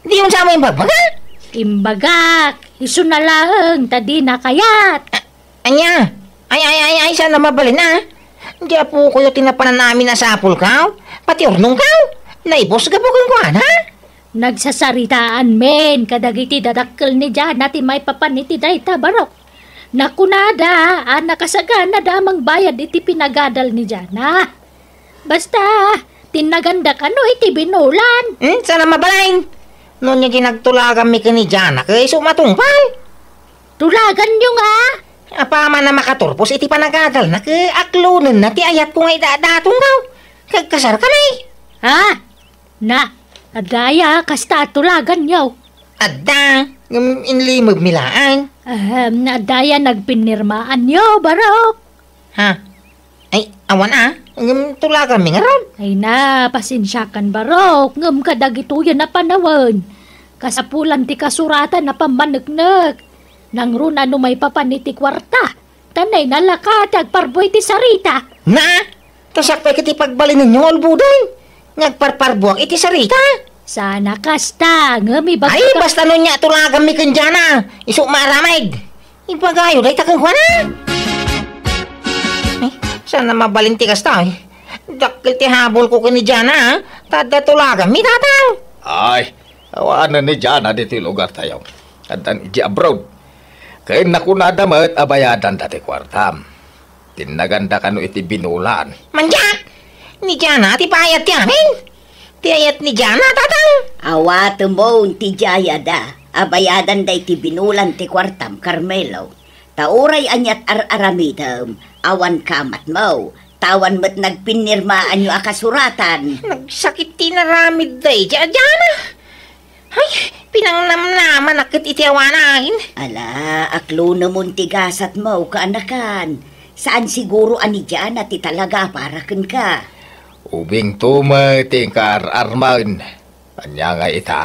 Di mo sa mo imbagbagak? Imbagak, isu na laeng, ta di na kayat. A-, anya? Ay, ay, ay, ay, saan na mabalin, ah? Di apo ko yung tinapanan namin a sapul ka? Pati urnong ka? Naibos ka po kang kuana? Nagsasaritaan men kadagiti dadakkel ni Jana ti maipapan iti dayta barok. Nakunada a nakasaganada a mangbayad iti pinagadal ni Jana. Basta, tinnaganda kano iti binulan. Hmm, sana mabalin. No niya ginagtulagan mi ken ni Jana, kay isu matungpal. Tulagan niyo nga? Apaman a makaturpos iti panagadal na, kay aklonen na ti ayat ko nga idadatung daw. Kagkasar kami. Ha? Na, adda aya kasta a tulagan niyo? Adda, ngem inlimeb mi laeng. Ahem, na adda aya nagpinirmaan niyo, barok? Ha? Ay, awan a, ngem tulagan mi ngarud. Ay na, pasensiakan, barok, ngem kadagitoy a panawen. Kasapulan ti kasuratan a pammaneknek. Nangruna no maipapan iti kuarta. Tanay nalaka ti agparbo iti sarita. Na? Ta siak pay ket ti pagbalinenyo, ulboden. Nga agparparbuak iti sarita. Sana kasta, ngem ibagak. Ay, basta no nia tulagan mi ken Jana, isu maaramid. Ibagayo dayta kenkuana. Eh, sana mabalin ti kasta, eh. Dakkel ti habol ko ken ni Jana, ah. Ta adda tulagan mi, tatang. Ay, awanen ni Jana ditoy lugar tayo. Addan idiay abroad. Ken nakunada met a bayadanda ti kuartam. Tinnaganda kano iti binulan. Mandiak! Ni Jana ti bayad ti amin? Ti ayat ni Jana, tatang? Awatemon ti jayada a bayadanda iti binulan ti kuartam, Carmelo. Ta uray aniat ar-aramidem, awan kamatmo. Tawan met nagpinirmaanyo a kasuratan. Nagsakit ti inaramid daydi a Jana. Ay, pinangnamnamanak ket iti awanen. Ala, aklonemon ti gasatmo, kaanakan. Saan siguro a ni Jana ti talaga para kenka. Ubingto met ti inkaar-armen. Ania nga ita?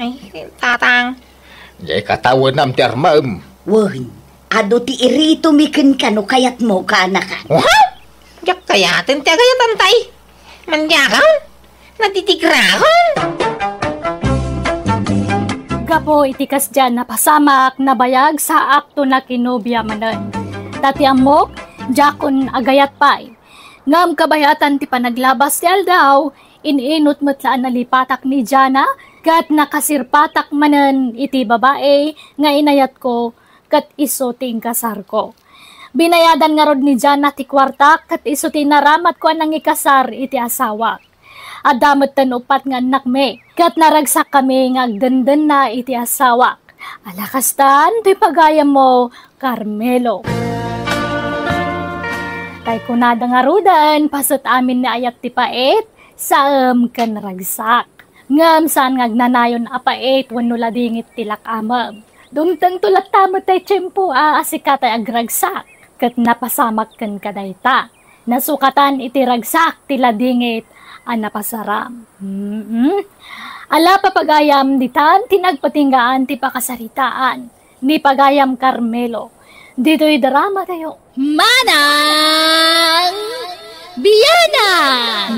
Ay, tatang. Diay katawenam ti armem. Wen, adu ti iritomi kenka no kayatmo, kaanakan. Wah! Diak kayaten ti agayatan tay. Mandiakon? Natitigrakon? Gapu iti kasdiay a napasamak, nabayag saakto nakinubia manen. Ta ti ammok, diakon agayat pay. Ngem kabayatan ti panaglabas ti aldaw, in-inut met la a nalipatak ni Jana, ket nakasirpatak manen iti babai nga inayatko, ket isu ti inkasarko. Binayadan ngarud ni Jana ti kuartak, ket isu ti naramatko a nangikasar iti asawak. Adda metten uppat nga annakmi, ket naragsakkami nga agdendenna iti asawak. Ala kastan, toy pagayammo, Carmelo. Tay kunada ngaruden, paset amin ni ayat ti pait, saem ken ragsak. Ngem saan nga agnanayon a pait wenno ladingit ti lak-amem. Dumtengto latta met tay tiempo a, a sika tay agragsak, ket napasamak kenka dayta. Nasukatan iti ragsak ti ladingit a napasaram. Mm-mm. Ala, papagayam, ditan ti nagpatinggaan ti pakasaritaan ni pagayam Carmelo. Ditoy drama tayo. Manang Biana!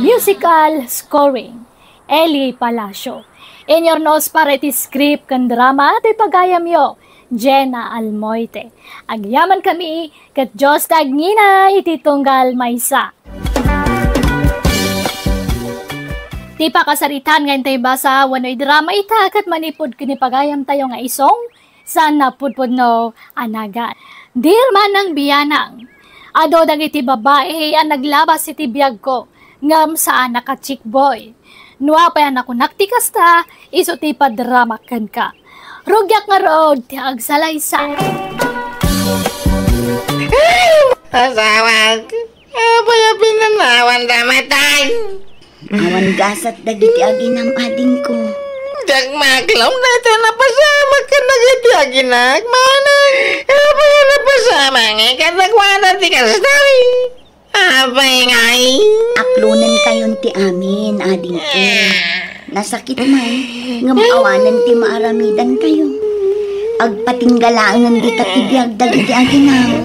Musical scoring, Eli Palacio. Inurnos para iti script ken drama ti pagayamyo, Jenna Almoite. Agyaman kami, ket Dios ti agngina iti tunggal maysa. Ipakasaritaan nga intay basa wenno idrama ita ket manipud ken ni pagayamtayo nga isong, saan a pudpudno a nagan. Dear Manang Bianang, adu dagiti babai a naglabas iti biagko, ngem saanak a chick boy. No apay a nakunak ti kasta, isu ti ipadramak kenka. Rugiak ngarud ti agsalaysay. Asawak, apay a pinanawan damaten? Awan gasat dagiti aginam, adingko. Diak maklong dayta napasamak ken dagiti aginak, manang. Apay a napasamak nga kadakuada ti kasta? Apay ngay? Aklonenkayon ti amin, adingko. Nasakit man, ngem awanen ti maaramidantayo. Agpatingga laengen dita ti biag dagiti aginam.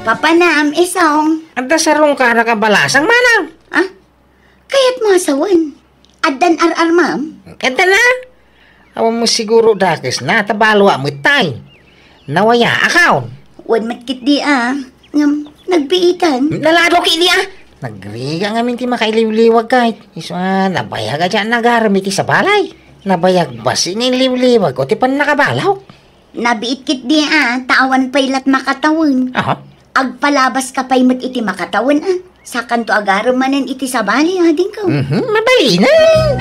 Papanam, isong. Adda sarungkarak a balasang, manang. Ah? Kayatmo a sawen? Addan ar-armam? Adda na. Awan mo siguro dakes na, ta balo a met tay. Nawaya akaw. Wen met ketdi a. Ngem, nagbiitan. Nalado ketdi a. Nagriga ngamin ti makailiwliwag kay. Isu a, nabayag a diak nagarem iti sabalay. Nabayag basi nga inliwliwag ko ti pannakabalaw. Nabiit ketdi a, ta awan pay lat makatawen. Aha. Agpalabas ka pay met iti makatawen a. Sakanto agarem manen iti sabali, adingko. Mhm, mabalinen.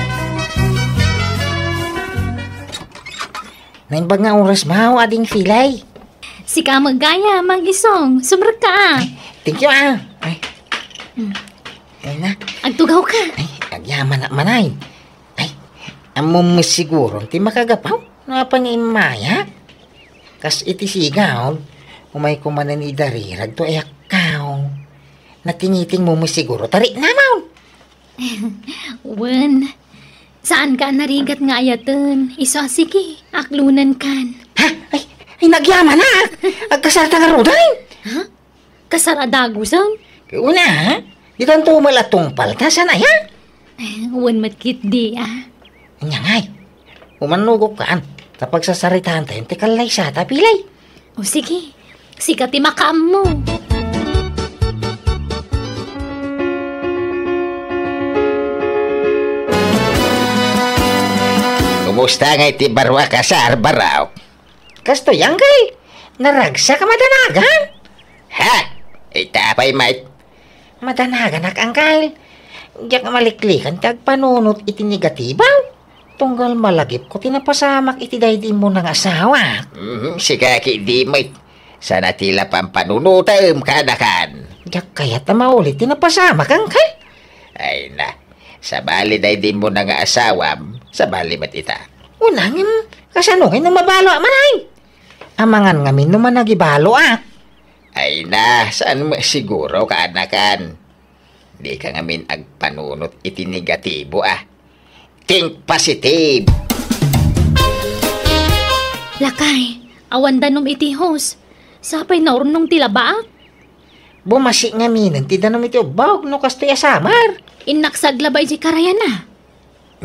Naimbag nga oras mo, ading Filay. Sika met gayam, Mang Isong. Sumrekka a. Thank you a. Ay. Hmm. Ay na. Agtugawka. Ay, agyamanak manay. Ay, ammom met siguro ti makagapu? Napan nga immaya? Kas iti sigaw, umayko manen idarirag to ayakkaw. Natingitingmo met siguro, ta riknamon. Wen, saanka a narigat nga ayaten. Isu a sige, aklonenkan. Ha? Ay, ay, nagyamanak! Agkasarta ngaruden! Ha? Kasar a dagusen? Una, ha? Ditanto met a tungpal ta, saan aya? Eh, wen met ketdi a. Ania ngay? Umannugokkan, ta pagsasaritaantayon ti kallaysata, Filay. O sige, sika ti makaammo. Kumusta ngay ti baro a kasar, baro? Kastoy, angkel. Naragsak a madanagan. Ha? Ita pay met. Madanaganak, angkel. Diak maliklikan ti agpanunot iti negatibo. Tunggal malagipko ti napasamak iti daydi immuna nga asawa. Mhm, sika ketdi met. Saan a ti la pampanunotem, kaanakan. Diak kayat a maulit ti napasamak, angkel. Ay na, sabali daydi immuna nga asawam, sabali met ita. Una ngem, kasano ngay no mabalo a manay? Amangan ngamin no managibalo a. Ay na, saan mo siguro, kaanakan? Dika ngamin agpanunot iti negatibo a. Think positive! Lakay, awan danum iti hose. Sapay naurnong ti labaak. Bumasi ngaminen ti danum iti ubbog no kastoy a samar. Innak sa aglaba idiay karayan a.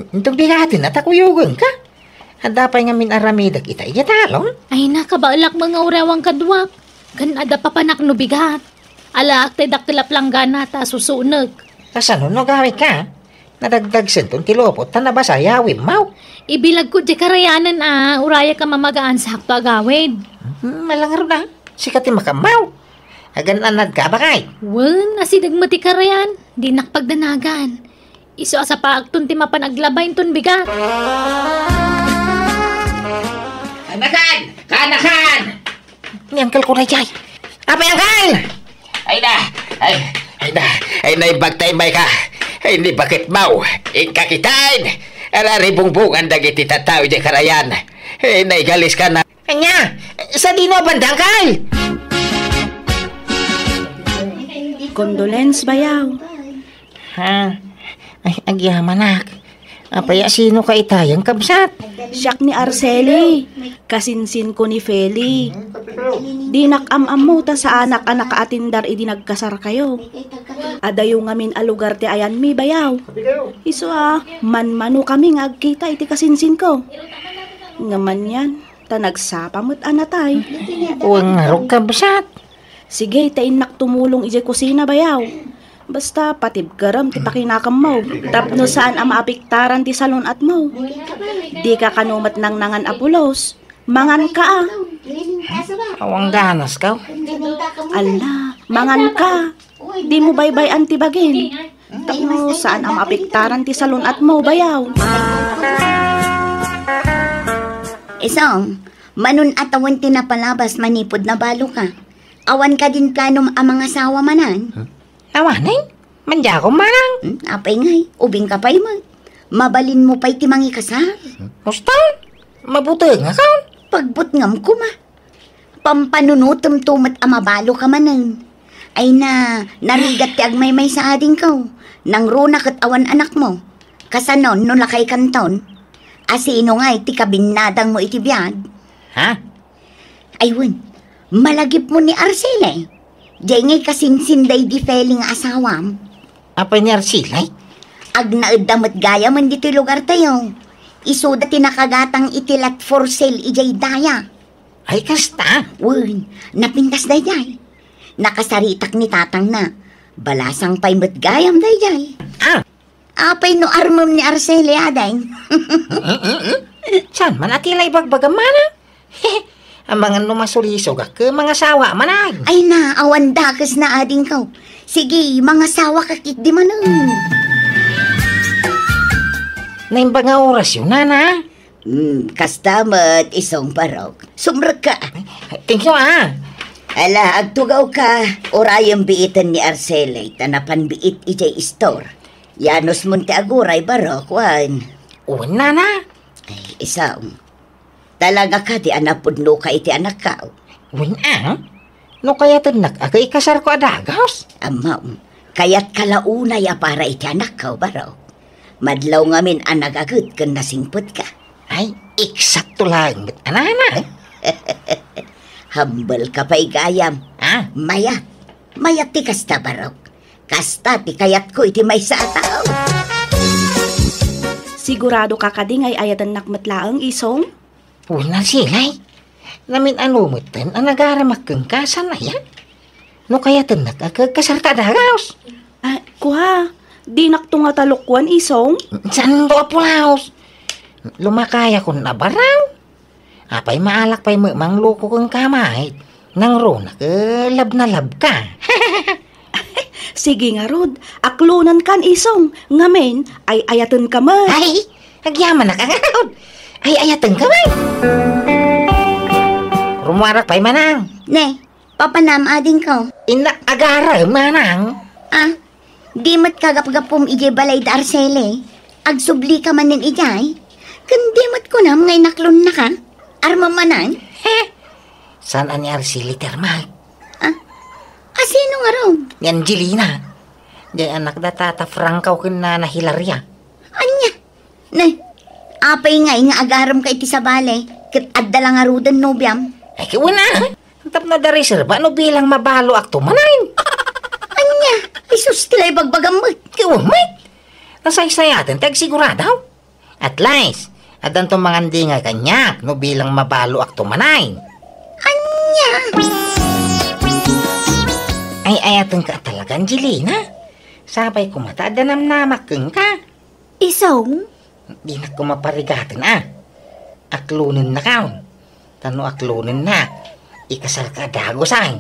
Inton bigaten a ta kuyogenka. Adda pay ngamin aramidek ita idiay talon? Ay na, kabaelak met nga uray awan kaduak. Ken adda papanak no bigat. Alaak ti dakkel a planggana ta susunek. Kasano no agawidka? Nadagdagsenton ti lupot ta nabasa yawimmaw. Ibilagko diay karayanen a, urayak a mamagaan sakto agawid. Hmm, malangarod a. Sika ti makammaw. Agan-anadka, bakay? Wen, asideg met ti karayan. Dinak pagdanagan. Isu a sapaakton ti mapan aglaba inton bigat. Kaanakan! Kaanakan! Ni angkelko daydiay. Apay, angkel! Ay na! Ay, ay na! Ay, naimbag ta immayka! Ay, ni baketmaw! Inka kitaen! Araribungbungan dagiti tattao idiay karayan! Ay, naigaliska na! Ania? Sadino a banda, angkel? Condolence, bayaw. Ha? Ay, agyamanak. Apay a sinoka ita, kabsat? Siak ni Arceli, kasinsinko ni Feli. Dinak am-ammo ta saanak a nakaatindar idi nagkasarkayo. Adayo ngamin a lugar ti ayanmi, bayaw. Isu a, manmanokami nga agkita iti kasinsinko. Ngem anian, Ta nagsapa met a natay. Wen ngarud, kabsat. Sige, ta innak tumulong idiay kusina, bayaw. Basta, patibkerem ti pakinakemmo. Tapno saan a maapektaran ti salun-atmo. Dika kano met nangnangan a pulos. Manganka, a. Awan ganaskaw. Ala, manganka. Dimo baybay-an ti bagim. Tapno saan a maapektaran ti salun-atmo, bayaw. Isong, manun-at awan ti napalabas manipud nabaloka. Awan kadin planom a mangasawa manen? Awanen? Mandiakom, manang? Hmm, apay ngay, ubingka pay met. Mabalinmo pay ti mangikasar. Muston? Mabutengakon? Pagbutngam koma. Pampanunotemto met a mabaloka manen. Ay na, narigat ti agmaymaysa, adingko. Nangruna ket awan anakmo. Kasanon no lakaykanton? A sino ngay ti kabinnadangmo iti biag? Ha? Ay wen, malagipmo ni Arcele. Diay ngay kasinsinda idi Feli nga asawam. Apay ni Arcele? Agnaedda met gayamen ditoy lugartayo. Isuda ti nakagatang iti lot for sale idiay daya. Ay, kasta? Wen, napintas daydiay. Nakasaritak ni tatangna. Balasang pay met gayam daydiay. Ah! Apay no armem ni Arcele, ading? Saan man a ti la ibagbagam, manang? Amangan no masulisogak ket mangasawa, manang. Ay na, awan dakesna, adingko. Sige, mangasawaka ketdi manen. Naimbag nga orasyo, nana? Hmm, kasta met, isong barok. Sumrekka. Thank you, ah. Ala, agtugawka. Urayem biiten ni Arcele, ta napan biit idiay istor. Yanos mon ti aguray, barok, wen. Wen, nana. Ay, isong. Talaga kadi a napudnoka iti anakko? Wen, ah. No kayatennak a ikasarko a dagus? Ammom, kayatka la unay a para iti anakko, barok. Madlaw ngamin a nagaget ken nasingpetka. Ay, eksakto laeng met a nana. Humble ka pay gayam. Ah? Mayat. Mayat ti kasta, barok. Kasta ti kayatko iti maysa a tao. Siguradoka kadi nga ay-ayatennak met laeng, isong? Wen, Arcele. Namin-ano metten a nagaramak kenka, saan aya? No kayatennak a ikasarta a dagus? Ah, kua, dinakto nga talukwan, isong? Saanto a pulos? Lumakayakon a baraw. Apay, maalak pay met mangloko kenka, mayat. Nangruna ket love na love ka. Sige ngarud, aklonenkan, isong, ngamin, ay-ayatenka met. Ay, agyamanak ngarud. Ay-ayatenka met. Rummuarak pay, manang. Ne, papanam, adingko. Innak agarem, manang. Ah, di met kagapgapum idiay balay da Arcele. Agsublika manen idiay. Ken di met kunam nga inaklonnaka. Armem manen? He! Saan a ni Arcele ti armak? Ah? A sino ngarud? Ni Angelina. Diay anak da Tata Franco ken Nana Hilaria. Ania? Ne, apay ngay nga agaremka iti sabali, ket adda la ngaruden nobiam? Ay, ket wen a. Tapno adda reserba no bilang mabaloakto manen. Ania? Isus ti la ibagbagam met. Ket wen met. Nasaysayaten ti agsigurado. At least, addanto mangandingay kaniak no bilang mabaloakto manen. Ania? Ay-ayatenka talaga, Angelina. Sapay koma ta adda namnamak kenka. Isong? Dinak koma parigaten a. Aklonennakon. Ta no aklonennak, ikasarka a dagus, ay.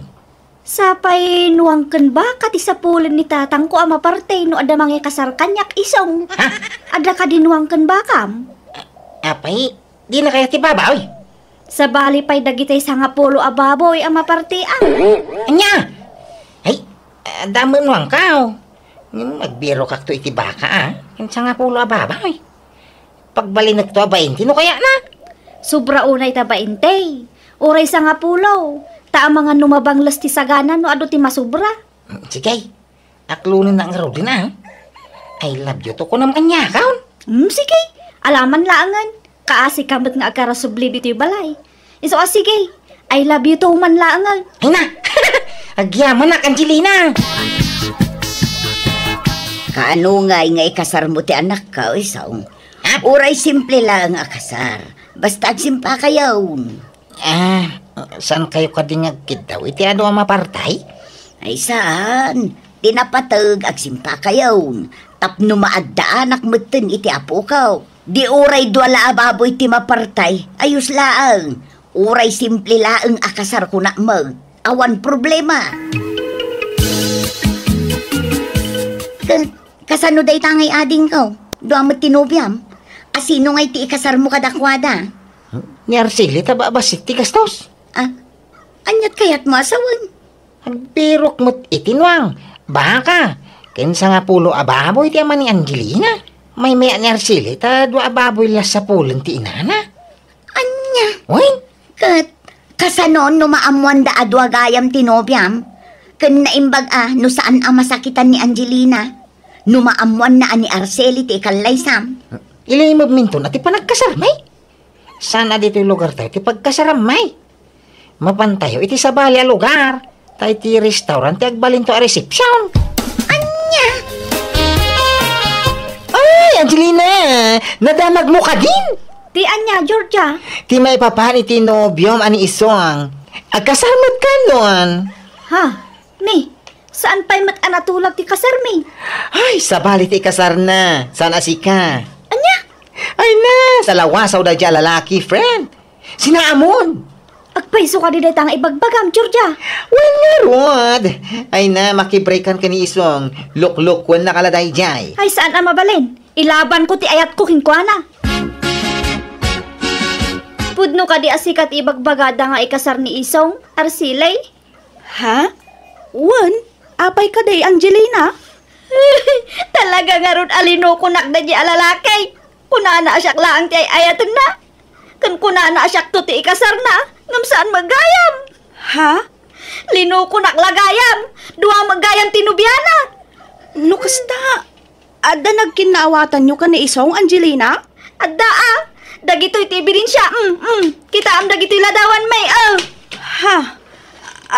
Sapay nuang ken baka ti sapulen ni tatangko a maparte no adda mangikasar kaniak, isong. Ha? Adda kadi nuang ken bakam? Apay, dinaka aya ti babaw? Sabali pay dagiti sangapulo a baboy a mapartean. Ania? Ay, adda met nuangko. Ngem agbirokakto iti baka, a. Ken sangapulo a baboy. Pagbalinekto a bainte no kayatna. Sobra unay ta bainte. Uray sangapulo. Ta amangan no mabangles ti sagana no adu ti masobra. Sige. Aklonennak ngaruden a. I love you too kunam kaniakon. Hmm, sige. Alaman laengen. Kaasika met nga agkarasubli ditoy balay. Isu a sige. I love you too man laengen. Ay na! Agyamanak, Angelina! Kaano ngay nga ikasarmo ti anakko, isong? Uray simple laeng a kasar. Basta agsimpakayon. Ah, saan kayo kadi nga agkiddaw iti adu a mapartay? Ay, saan? Ti napateg, agsimpakayon. Tapno maaddaanak metten iti apukaw. Di uray dua la a baboy ti mapartay, ayos laeng. Uray simple laeng a kasar, kunak met, awan problema. Ka-, kasano dayta ngay adingko? Dua met ti nobiam. A sino ngay ti ikasarmo kadakuada? Ni Arceli ta babassit ti gastos. Ah, aniat kayatmo a sawen? Agbirok met iti nuang, baka, ken sangapulo a baboy ti ama ni Angelina. Maymayat ni Arceli ta dua a baboy la sapulen ti inana. Ania? Wen? Ket, kasano no maammoanda a dua gayam ti nobiam? Ken naimbag a no saan a masakitan ni Angelina? No maammoanna a ni Arceli ti ikallaysam? Ilimebminton a ti panagkasarmi. Saan a ditoy lugartayo ti pagkasarammi? Mapantayo iti sabali a lugar, ta iti restaurant ti agbalinto a resepsiyon. Ania? Ay, Angelina! Nadamagmo kadin? Ti ania, Georgia? Ti maipapan iti nobiom a ni Isong. Agkasar met kanon. Ha? Ni, saan pay met a natulag ti kasarmi? Ay, sabali ti ikasarna. Saan a sika? Ania? Ay na, salawasaw daydiay a lalaki, friend. Sinaamon. Agpayso kadi dayta nga ibagbagam, Georgia? Wen ngarud. Ay na, makibreakan ken ni Isong. Luklukkuennaka la daydiay. Ay, saan a mabalin? Ilabanko ti ayatko kenkuana. Pudno kadi a sika ti ibagbagada nga ikasar ni Isong, Arceli? Ha? Wen, apay kadi, Angelina? Talaga ngarud a linukonak daydiay a lalaki. Kunana a siak laeng ti ay-ayatenna. Ken kunana a siakto ti ikasarna, ngem saan met gayam. Ha? Linukonak la gayam. Dua met gayam ti nobiana. No kasta, adda nagkinnaawatanyo ken ni Isong, Angelina? Adda a. Dagitoy ti ebidensia. Mm, mm. Kitaem dagitoy ladawanmi, a. Ha?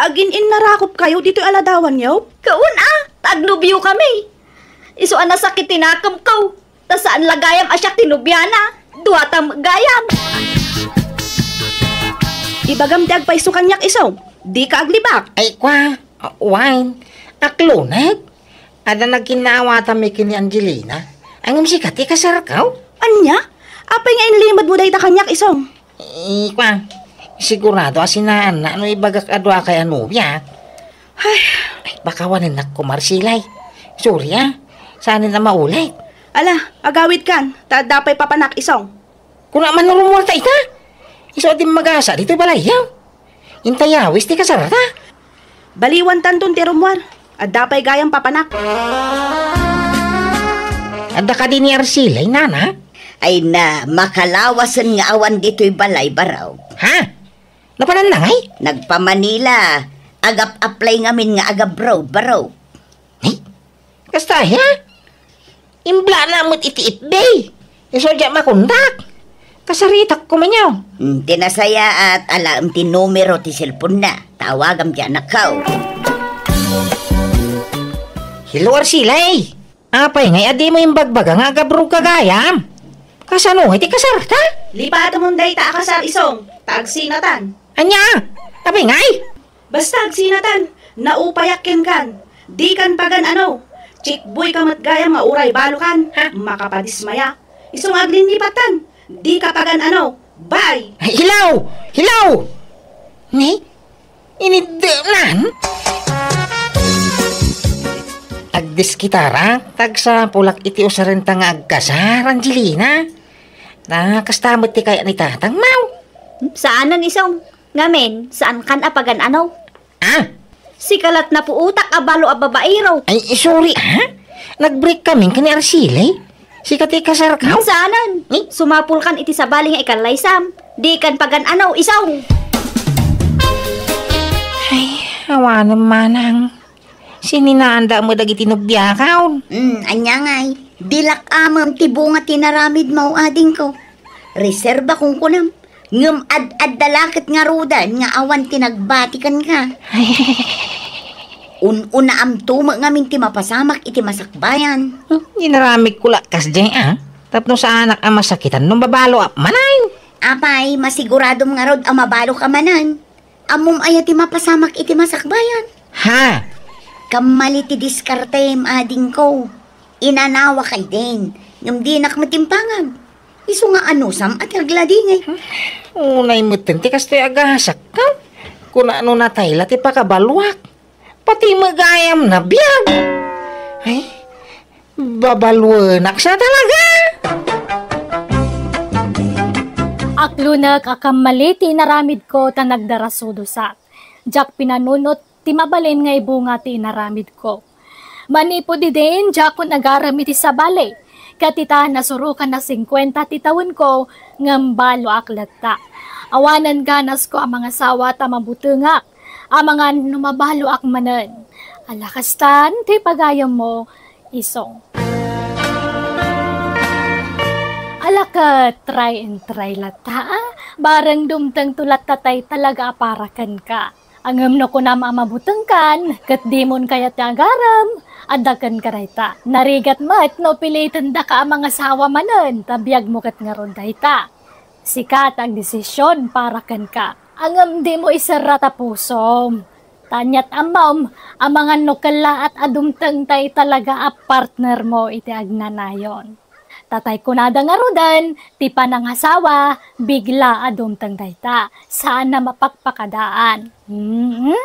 Agin-innarakopkayo ditoy a ladawanyo? Kaun a, ta agnobiokami. Isu a nasakit ti nakemko. Ta saan la gayam a siak ti nobiana. Duata met gayam. Ibagam ti agpayso kaniak, Isong. Dika aglibak. Ay, kua, wen, akloneg. Adda nagkinnaawatanmi ken ni Angelina. Ngem sika ti kasarko? Ania? Apay nga inlimedmo dayta kaniak, Isong? Eh, kua, sigurado a sinaanna no ibagak a duakay a nobia. Ay. Ay, pakawanennak koma, Arceli. Sorry, a. Saanen a maulit. Ala, agawidkan, ta adda pay papanak, Isong. Kuna man no rummuarta ita? Isu a dimmagasa ditoy balayyo. Inta yawis ti kasarta. Baliwantanton ti rummuar. Adda pay gayam papanak. Adda kadi ni Arceli, nana? Ay na, makalawasen nga awan ditoy balay, barok. Ha? Napananna ngay? Nagpa-Manila. Agap-apply ngamin nga agabroad, barok. Ni? Kasta aya? Imblana met iti F B. Isu a diak makontak. Kasaritak koma niya. Hmm, ti nasayaat, alaem ti numero ti cellphone-na. Tawagam ti anakko. Hello, Arceli. Apay ngay a dimo imbagbaga nga agabroad ka gayam? Kasano ngay ti kasarta? Lipatemon dayta a kasar, Isong, ta agsinatan. Ania? Apay ngay? Basta agsinatan, naupayak kenkan. Dikan pagan-ano. Chickboy ka met gayam nga uray balokan. Ha? Makapadismaya. Isu nga aglinnipatan. Dika pagan-ano. Bye! Ay, hello! Hello! Ni? Iniddenan? Agdiskitarak, ta agsapulak iti usarenta nga agkasar, Angelina. Na, kasta met ti kayat ni tatang, maw? Saanen, Isong. Ngamin, saankan a pagan-ano? Ah? Sika la't napuotak a balo a babaero. Ay, sorry, ah? Nag-break kami ken ni Arceli. Sika ti kasarko? Saanen. Eh? Sumapulkan iti sabali nga ikallaysam. Dikan pagan-ano, Isong. Ay, awanen manang. Sininaanda met dagiti nobiakon. Hmm, ania ngay? Dilak amem ti bunga ti naramidmo, adingko. Reserba kunkunam. Ngem ad-adda la ket ngaruden nga awan ti nagbati kenka. Un-unaamto met ngamin ti mapasamak iti masakbayan. Hmm, inaramidko la kasdiay, a. Tapno saanak a masakitan no mabaloak manen. Apay, masiguradom ngarud a mabaloka manen. Ammom aya ti mapasamak iti masakbayan? Ha? Kammali ti diskartem, adingko. Inanawak ay din, ngem dinak matimpangam. Isu nga anusam a ti agladingit. Unay metten ti kastoy a gasak, ha? Kuna no natay la ti pakabaloak. Pati met gayam nabiag. Ay, babaluenak sa talaga. Aklunek a kammali ti inaramidko ta nagdarasudosak. Diak pinanunot ti mabalin nga ibunga ti inaramidko. Manipud idin, diakon agarem iti sabali. Ket ita, nasurokan a singkuenta ti tawenko, ngem baloak latta. Awanen ganasko a mangasawa ta mabutengak. Amangan no mabaloak manen. Ala kastan ti pagayammo, Isong. Ala ket, try and try latta, a? Bareng dumtengto latta tay talaga a para kenka. Ngem no kunam a mabutengkan, ket dimon kayat ti agarem, adda kenka dayta. Narigat met no pilitendaka a mangasawa manen, ta biagmo ket ngarud dayta. Sika ti agdesision para kenka. Ngem dimo iserra ta pusom. Ta aniat ammom, amangan no kellaat a dumteng tay talaga a partnermo iti agnanayon. Ta tay kunada ngaruden, ti panangasawa, bigla a dumteng dayta. Saan a mapakpakadaan. Mm-hmm.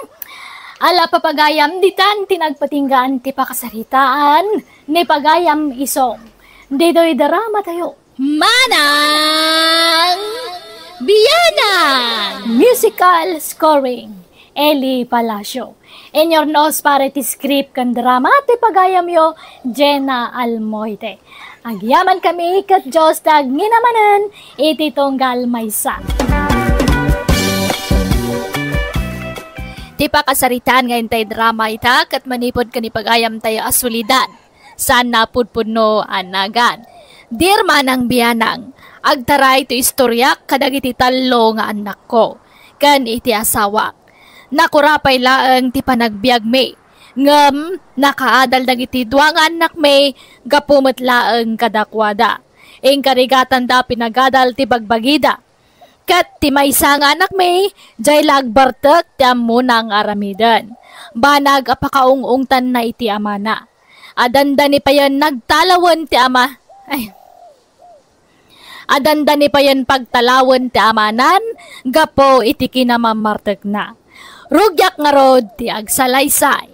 Ala, papagayam, ditan ti nagpatinggaan ti pakasaritaan ni pagayam Isong. Ditoy drama tayo. Manang Bianang! Musical scoring, Eli Palacio. Inurnos para iti script ken drama ti pagayamyo, Jenna Almoite. Agyaman kami ket Dios ti agngina manen iti tunggal maysa. Ti pakasaritaan nga intay drama ita ket manipud ken ni pagayamtayo a Soledad. Saan a pudpudno a nagan. Dear Manang Bianang, agtaray ti istoriak kadagiti tallo nga annakko, ken iti asawak. Nakura pay laeng ti panagbiagmi, ngem nakaadal dagiti dua nga annakmi gapu met laeng kadakuada. Inkarigatanda pinagadal ti bagbagida. Ket ti maysa nga anakmi, diay la agbartek ti ammona nga aramiden. Banag a pakaung-ungtanna iti amana. Adanda ni payen nagtalawen ti ama-, ay. Adanda ni payen pagtalawen ti amanan gapu iti kinamammartekna. Rugiak ngarud ti agsalaysay.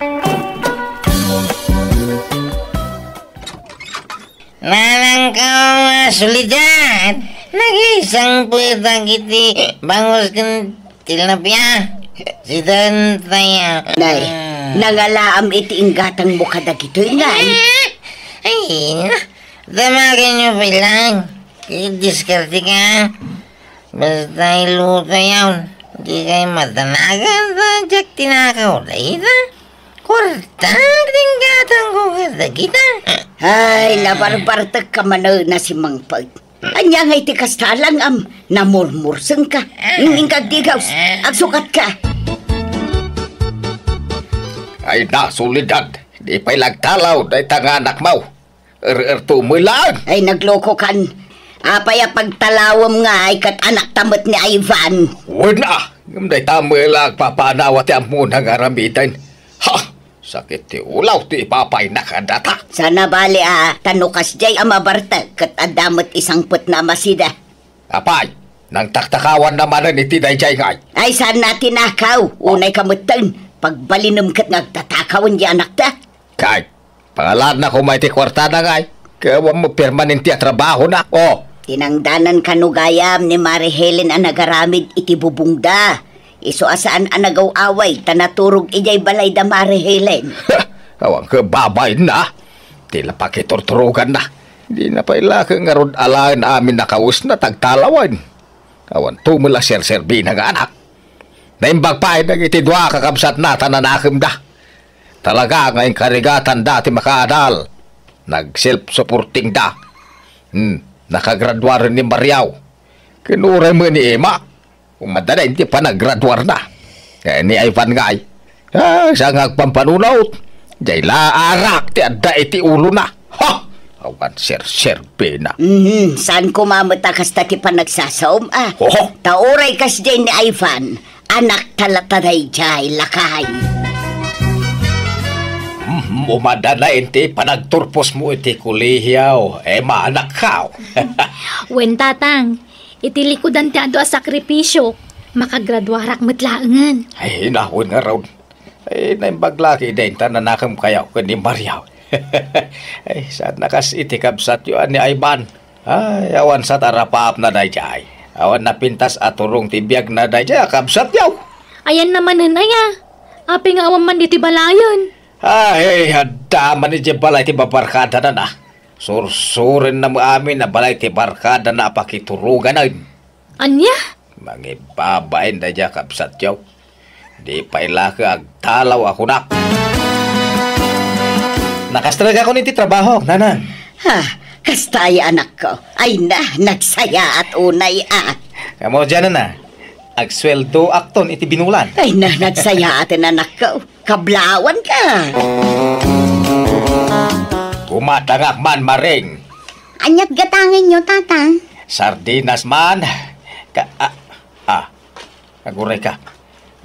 Nanangkaw a Soledad, nagisangpetak iti bangus ken tilapia. Sida tayo. Nay, nangalaam iti inggatangmo kadagitoy, ngay. Ay, damagenyo pay lang. Diskarte ka. Basta iluto yaon. Di kay matanagan ta diak tinakaw dayta. Kuarta, tinggatang ko kadagita. Ay, nabarbartek ka manen a simangpet. Ania ngay ti kasta lang am namurmurseng ka? Ngingkagdigaws, agsukat ka. Ay na, Soledad, di pay lagtalaw dayta nga anakmo. Er-erto met laeng. Ay, naglokokan. Apay a pagtalawem ngay ket anakta met ni Ivan? Wen a, ngem dayta met la agpapanawa ti ammona nga aramiden. Ha! Sakit ti ulaw ti ipapayna kadata. Sana bali a, ta no kasdiay a mabartek ket adda met isangpetna a masida. Apay, nangtaktakawanna manen iti daydiay ngay. Ay, saan a tinakaw. Unay ka metten. Pagbalinem ket nga agtatakawen di anakta. Kay, pangalaanna koma iti kuartada ngay. Kay awan mo permanente a trabahona. Oh. Tinangdanan kano gayam ni Mari Helen a nagaramid iti bubongda. Isu a saan a nagaw-away ta naturog idiay balay da Mari Helen. Awan ket babainna. Ti la pakiturturoganna. Dina pay la ket ngarud alaen amin a kawesna tagtalawen. Awan tumel a serserbina nga anak. Naimbag pay dagiti dua a kakabsatna ta nanakemda. Talaga nga inkarigatanda ti makaadal. Nag-self-supportingda. Hmm, nakagraduaren ni Mariaw. Ken uray met ni Emma. Umadda daydi panagraduarna. Eh, ni Ivan ngay. Ah, sa nga agpampanunot. Diay la arak ti adda iti ulona. Ha! Awan serserbina. Mhm, saan koma met a kasta ti panagsasaom, a? Oho. Ta uray kasdiay ni Ivan, anakta latta daydiay, lakay. Mhm, umadana iti panagturposmo iti kolehio, Emma, anakko. Wen, Tatang, iti likudan ti adu a sakripisio, makagraduarak met laengen. Ay, nawen ngarud. Ay, naimbag la ketdin ta nanakem kayo ken ni Maria. Ay, saan a kas iti kabsatyo a ni Ivan. Ay, awan sa tarapapna daydiay. Awan napintas a turong ti biagna daydiay a kabsatyo. Ayanna manen aya? Apay nga awan man ditoy balayen? Ay, adda man idiay balay ti babarkadana. Sursurenna met amin a balay ti barkadana a pakituroganen. Ania? Mangibabain daydiay a kabsatyo. Di pay la ket agdalaw a kunak. Nakastrek ako iti trabaho, nanang. Ha, kasta aya, anakko. Ay na, nagsayaat unay, a. Kamo diay, nanang. Agsueldoakton iti binulan. Ay na, nagsayaaten, anakko. Kablawanka. Gumatangak man, Maring. Aniat gatangenyo, Tata? Sardinas man. Ka, a, a, agurayka.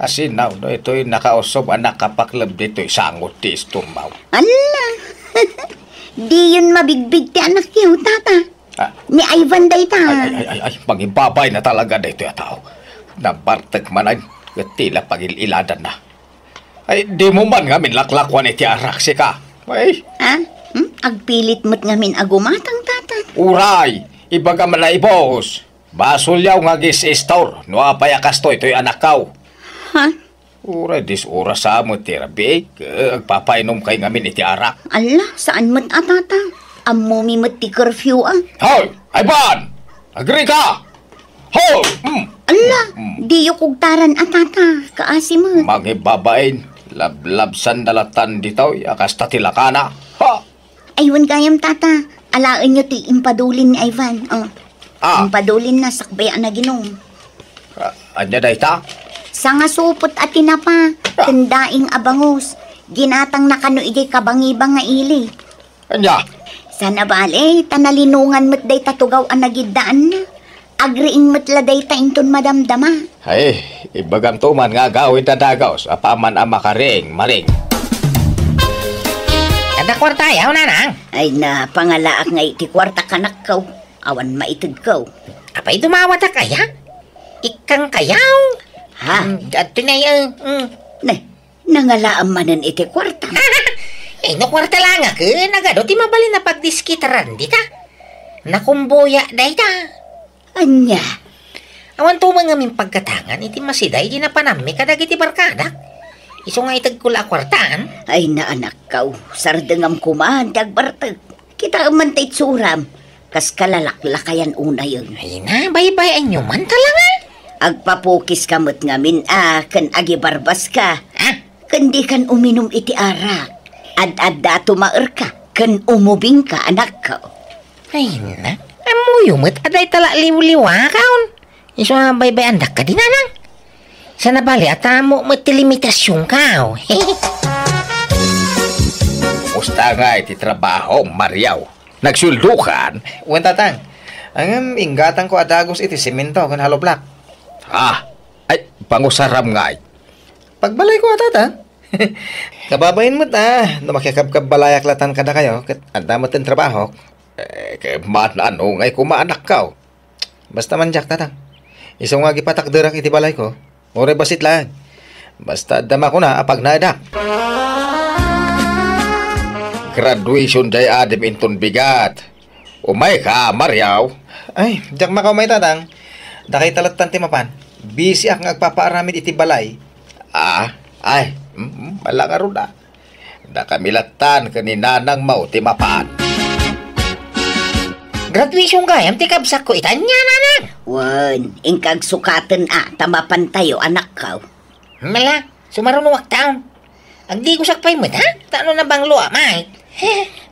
Asinaw, no, itoy nakausog a nakapakleb ditoy sangot ti istorbaw. Ala! Diyon mabigbig ti anakyo, Tata. Ah. Ni Ivan dayta. Ay, ay, ay, ay, ay, mangibabain na talaga daytoy a tao. Nabartek manen, ket tila pagil-iladanna. Ay, dimo man ngamin laklakuan iti arak, sika. Ay. Ha? Hmm? Agpilit met ngamin a gumatang, Tata. Uray, ibagam a naibus. Basolyo nga agis-istor no apay a kastoy toy anakkaw. Ha? Uray, dis oras sa met ti rabii, agpapainomkay ngamin iti arak. Ala, saan met a, Tata? Ammomi met ti curfew, a. Hoy! Ivan! Agrika! Hoy! Mm. Ala, mm, diyo kugtaran a, Tata. Kaasi met. Mangibabain, lablabsan da latan ditoy, a kasta ti lakana. Ha! Ay, wen gayam, Tata. Alaenyo ti impadulin ni Ivan. Oh. Ah. Impadulin na sakbay a naginom. Ah, ania dayta? Sangasupot a tinapa, ah, ken daing a bangus. Ginatangna kano idiay kabangibang nga ili. Ania? Sana bale, ta nalinongan met dayta tugaw a nagiddaanna. Agriing met la dayta inton madamdama. Ay, ibagamto man nga agawid a dagus, apaman a makariing, Maring. Adda kuarta, ayaw, nanang? Ay, napangalaak nga iti kuarta kanakkaw. Awan maitegkaw. Apay dumawatak, aya? Ikkang kayaw? Ha? Mm, adto na, eh, mm. Ne, nangalaam manen iti kuarta. Eh, no kuarta la nga, ken nagadu ti mabalin a pagdiskitaran dita. Nakumboya dayta. Ania? Awan to man ngamin pagkatangan iti masida idi napanammi kadagiti barkadak. Isu nga itegko la a kuartaan. Ay, naanakkaw, sardengam koma ti agbartek. Kitaem man ta itsuram, kas kalalaklakayan unayen. Ay na, baybay-anyo man talaga. Agpapukiska met ngamin a ken agibarbaska. Ah? Ken dikan uminum iti arak. Ad-adda a tumaerka ken umubingka, anakko. Ay na, ammoyo met a dayta la liwliwakaon. Isu a baybay-andak kadi, nanang. Sana bale a tamo met ti limitasionka, aw. Kumusta ngay ti trabaho, Maria? Nagsueldokan? Wen, Tatang. Ngem inggatangko a dagus iti semento ken hollow block. Ah, ay, pangusaram ngay. Pagbalayko a, Tatang. Kababain met a, no makikabkabbalayak latan kadakayo, ket adda met ti trabahok. Eh, ket man-ano ngay koma, anakko? Basta man diak, Tatang. Isu nga agipatakderak iti balayko. Uray bassit laeng. Basta adda makuna a pagnaedak. Graduation diay adim inton bigat. Umayka, Maria. Ay, diak makaumay, Tatang. Dakayta lattan ti mapan. Busyak nga agpapaaramid iti balay. Ah, ay, mm, mm, ala ngarud a. Dakami lattan ken ni nanangmo ti mapan. Graduation gayam ti kabsatko ita, ania, nanang? Wen, inka agsukaten a, ta mapantayo, anakko. Mala, sumarunoak taon. Agdigosak pay met, ha? Ta no nabangloak met.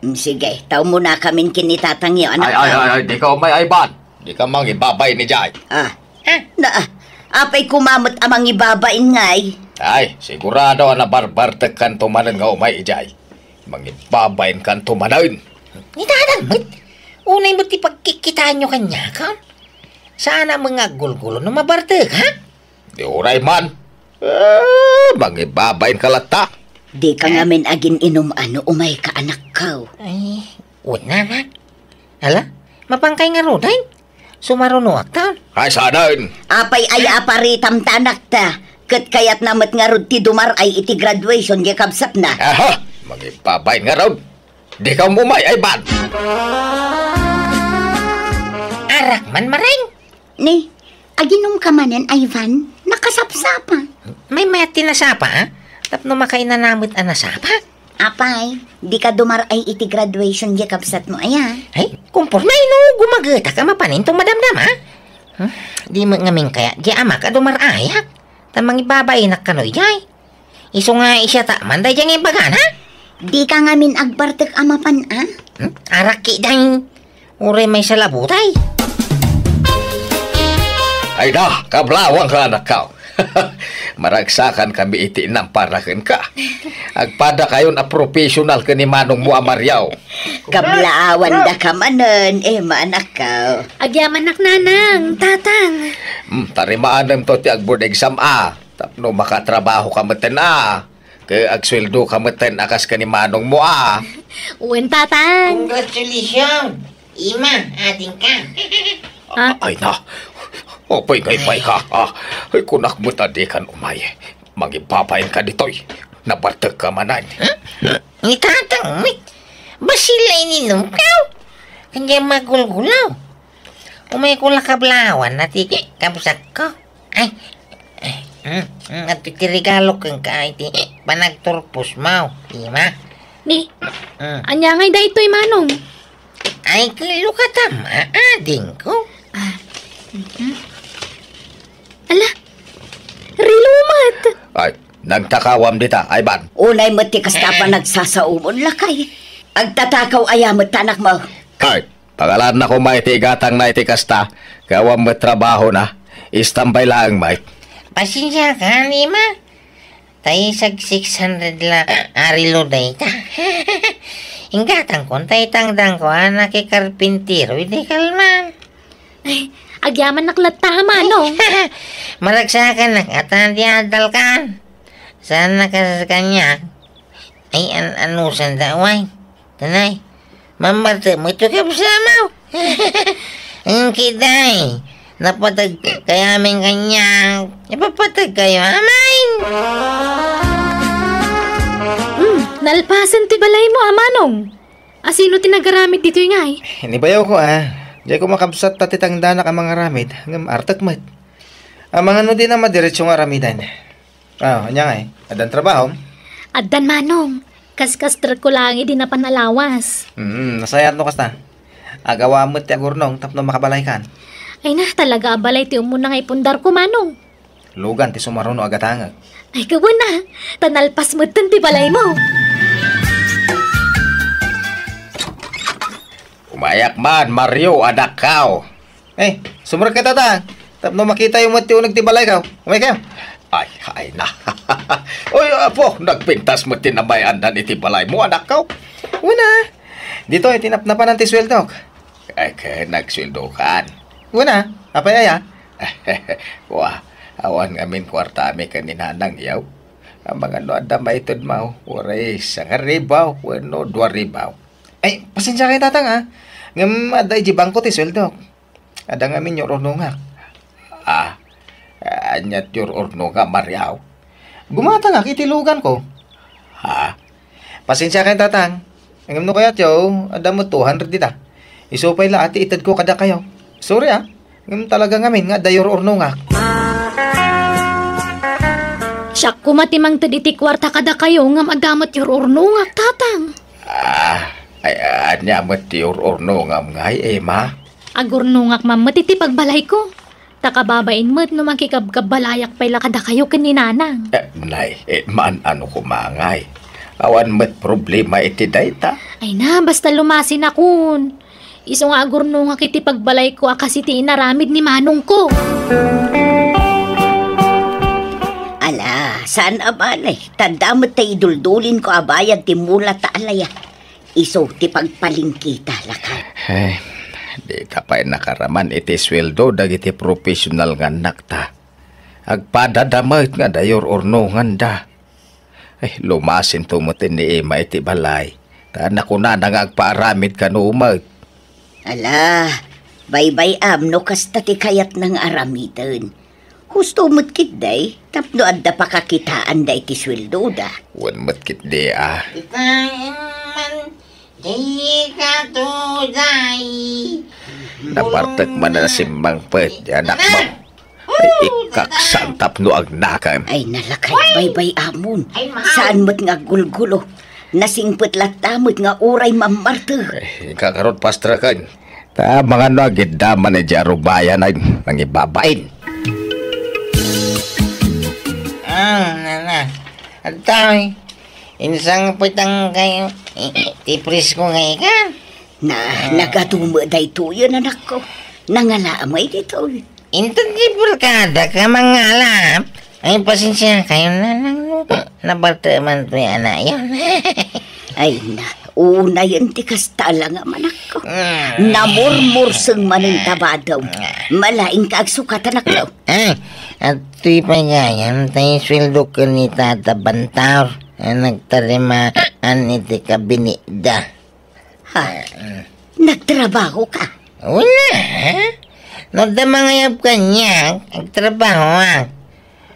Mm, sige, ta umunakamin ken ni tatangyo, anak. Ay, ay, ay, ay, dika umay, Ivan. Dika mangibabain idiay. Ah. Ha? Na, ah, apay koma met a mangibabain ngay? Ay, sigurado a nabarbartekkanto manen nga umay idiay. Mangibabainkanto manen. Ni Tatang met, unay met ti pagkikkitaanyo kaniak, ha? Saan a mga gulgulo no mabartek, ha? Di uray man. Eh, mangibabain ka latta. Di ka ngamin agin-inum-ano, umay ka, anakko. Ay, wen, anak. Ala, mapangkay ngaruden? Sumarunoak ta. Ay, saan? Apay aya a paritam ta, anakta? Ket kayatna met ngarud ti dumar-ay iti graduation diay kabsatna. Aha! Mangibabain ngarud. Dika umay, Ivan. Arak man, Maring. Ni, aginum ka manen, Ivan? Nakasapsapa. May mayat ti nasapa, ha? Tapno makainana met a nasapa? Apay, dika dumar-ay iti graduation diay kabsatmo aya? Ay, kumporme no gumagetak a mapanen ti madamdama. Hmm? Di met ngamin kayat diay amak a dumar-ayak. Ta mangibabainak kano idiay. Isu nga siak man daydiay nga imbagana? Dika ngamin agbartek a mapan, a? Hmm? Arak ketdin. Uray maysa la butay. Ay da, kablawanka, anakko. Maragsakan kami iti nampara kenka. Agpadakayon a professional ken ni manongmo a Mario. Kablawandaka manen, Emma, anakko. Agyamanak, Nanang, Tatang. Hmm, tarimaanenka ti agboard exam, a. Tapno makatrabahoka metten, a. Ket agsueldoka metten a kas ken ni manongmo, a. Wen, Tatang. Congratulations, Emma, adingka. Ha? Ay na. Apay nga imayka, a. Ay, kunak met a dikan umay. Mangibabainka ditoy. Nabartekka manen. Ni Tatang met. Bassit la ininumko. Kanya magulgulaw. Umayko la kablawan na ti kabsatko. Ay, ay, mm, mm, adtoy ti regalo kenka iti panagturposmo, Emma. Ni, mm. Ania ngay daytoy, manong? Ay, kilo ka tama, adingko. Ah, mhm. Ala, relo met. Ay, nagtakawam dita, Ivan. Unay met ti kasta a panagsasaomon, lakay. Agtatakaw aya met ti anakmo? Ay, pangalaanna koma iti igatangna iti kasta, ket awan met trabahona. Istambay laeng met. Pasensiakan, Emma. Ta isag six hundred la a relo dayta. Inggatangkon ta itangdanko a nakikarpintero idi kalman. Ay, agyamanak latta, manong. Maragsakanak a ta di adalkan. Saan na kas kaniak? Ay, an-, anusanda, way? Tanay, mammartek met ti kabsatmo. Inkay, napateg kayamin kaniak. Ipapateg kayo amin. Hmm, nalpasen ti balaymo, a manong. A, sino ti nagaramid ditoy ngay? Ni bayawko, a. Diay ko makabsat ta ti tangdanak a mangaramid, ngem artek met. Amangan no dina madiretso nga aramiden. Ah, ania ngay? Addan trabahom? Addan, manong. Kaskastrekko laeng idi napan a lawas. Hmm, nasayaat no kasta. Agawa met ti agurnong tapno makabalaykan. Ay na, talaga a balay ti umuna nga ipundarko, manong. Lugan ti sumaruno a gatangek. Ay, kawen a, ta nalpas metten ti balaymo. Umayak man, Mario, anakko. Eh, sumrek kayo, Tatang. Tapno makitayo met ti uneg ti balayko. Umaykayo. Ay, ay na. Oy, apo, nagpintas met ti namay-andan iti balaymo, anakko. Wen a. Ditoy, ti napnapanan ti sueldok. Ay, ket nagsueldokan. Wen a, apay aya? Wa, awan ngamin kuartami ken ni Nanang, yaw. Amangan no adda maitedmo, uray sangaribu wenno duaribu. Ay, pasensiakayo, Tatang, a. Ngem adda idiay bangko ti sueldok. Adda ngamin ur-urnongak. Ah, ania ti ur-urnongam, Mario? Gumatangak iti luganko. Ha? Pasensiakayo, Tatang. Ngem no kayatyo, adda met two hundred dita. Isu pay la a ti itedko kadakayo. Sorry, a. Ngem talaga ngamin nga adda ur-urnongak. Siak koma ti mangted iti kuarta kadakayo ngem adda met ur-urnongak, Tatang. Ah, ay, ania met ti ur-urnongam ngay, Emma? Agurnongak man met iti pagbalayko. Ta kababain met no makikabkabbalayak pay la kadakayo ken ni Nanang. Eh, nay, eh, maan-ano koma ngay. Awan met problema iti dayta. Ay na, basta lumasinakon. Isu nga agurnongak iti pagbalayko a kas iti inaramid ni manongko. Ala, saan a bale? Ta adda met ti iduldulinko a bayad ti mula ta alaya. Isu ti pagpalingkita, lakay. Eh, dita pay nakaraman iti sueldo dagiti professional nga annakta. Agpadada met nga dayor urnonganda. Eh, lumasinto met ni Emma iti balay. Ta nakunana nga agpaaramid kano met. Ala, baybay-am no kasta ti kayatna nga aramiden. Husto met ketdi, tapno adda pakakitaanda iti sueldoda. Wen met ketdi a. Itaen man, dika tuday. Nabartek man a nasimmangpet ti anakmo. Ay, ikaksan tapno agnakem. Ay, nalakay, baybay-amon. Ay, mahal. Saan met nga aggulgulo. Nasingpet latta met nga uray mammartek. Eh, inka ngarud, pastreken. Ta mangano agidda man idiay arubayan ay nangibabain. Ah, nana. Adtoy. Insangpetan kayo. Ti presko nga ikan. Na, nagadu met daytoyen, anakko. Nangala met ditoy. Inton ti barkada ka mangalap, ay, pasensia kayo, nanang, no? Nabartek man toy anayon. Ay na, unayen ti kasta la nga manakko. Mm. Namurmurseng manen ta badem. Malaing ka agsukat, anakko. Ay, adtoy pay gayam, tay sueldo ken ni Tata Bantaw, a nagtarimaan iti kabinetda. Ha? Nagtrabaho ka? Wala, ha? No adda mangayab kaniak, agtrabahoak.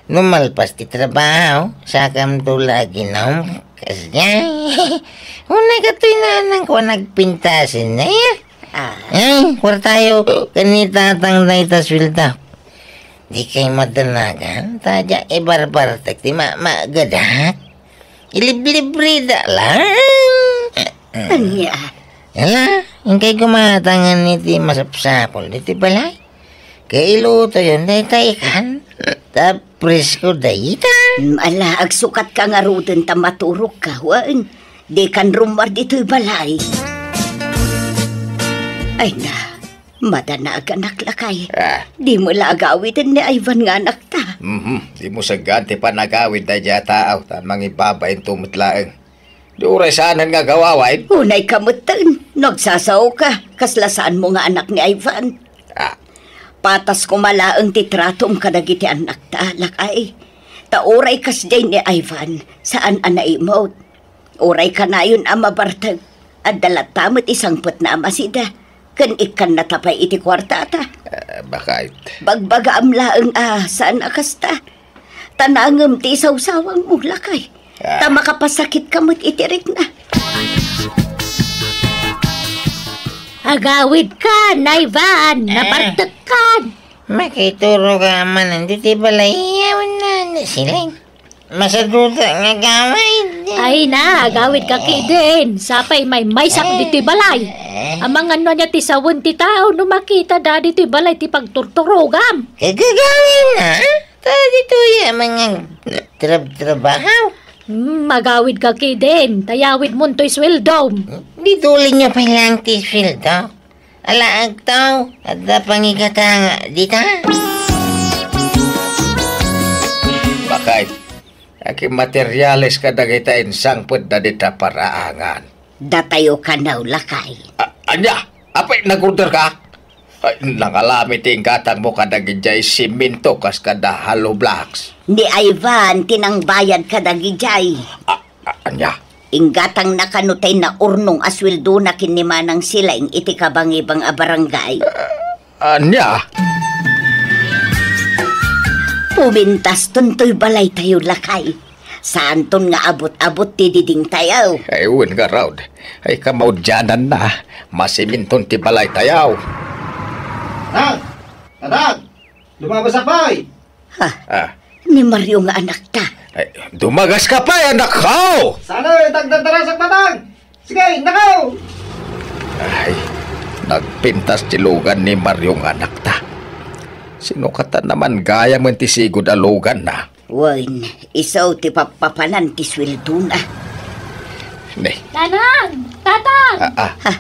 No malpas ti trabaho, sakamto la aginom. Kasdiay. Unay katoy nanangko a nagpintasen na, ya. Ah. Eh, kuartayo, ken ni tatang dayta sueldo. Di kay madanagan, ta dia ibarbartek ti ma-, magadak. Iliblibrida lang. Ania? Ala, inkay gumatangan iti masapsapul diti balay. Kailutoyon dayta ikan. Ta presko dayta. Mm, ala, agsukat ka ngaruden ta maturog ka, wen. Di kan rummuar ditoy balay. Ay na, madanaganak lakay. Ah. Di mo la agawiden ni Ivan nga anakta. Mhm, di mo saggan ti panagawid daydiay a tao, ta mangibabain to met laeng. Di uray saanen nga agawawain. Unay ka metten, no agsasao ka, kasla saan mo nga anak ni Ivan. Ah. Patas koma laeng ti tratom kadagiti annakta, lakay. Ta uray kasdiay ni Ivan, saan a naimut. Uray kanayon a mabartek, adda latta met isangpetna a masida, ken ikkannata pay iti kuartata. Ah, bakit? Bagbagaam laeng a saan a kasta. Ta nangem ti isawsawangmo, lakay. Ah. Ta makapasakitka met iti rikna. Agawidkan, Ivan, ah, nabartekkan. Makituro ka man ditoy balay, awan na, na sila. Masaduta nga agawid. Ay na, agawid ka kidin. Sapay maymaysak ditoy balay. Amangan no ania ti sawen ti tao no makita da ditoy balay ti pagturturogam. Kagagawin na? Ta ditoy a mga trab-trabaho. Hmm, magawid ka kidin. Tayawid mo toy sweldom. Di tuloy niya pa lang ti sweldo. Ala, agtaw, adda pangigata nga dita. Bakay, aki materiales kadagita insangpet da dita paraangan. Datayo kanaw, lakay. A-, ania? Apay, nag-order ka? Ay, nangalami ti inggatang mo kadagijay siminto kas kada hollow blocks. Ni Ivan, ti nangbayad kadagijay. A-, a-, ania? Inggatangna kano tay naurnong a sueldona ken ni Manang Silaing iti kabangibang a barangay. Ah, ania? Pumintaston toy balaytayo, lakay. Saanton nga abut-abut ti didingtayo. Ay, wen ngarud. Ay, kamaudiananna. Masiminton ti balaytayo. Tatang! Tatang! Lumabas ka pay! Ha? Ah. Ni Mario nga anakta. Ay, dumagas ka pay, anakko! Sana, eh, tagdadarasak, Tatang! Sige, nakaw! Ay, nagpintas ti lugan ni Mario nga anakta. Sino kata naman gayam ti sigud a luganna? Wen, isu ti pappapanan ti sueldona. Ne. Nanang! Tatang! Ah, ah. Ha?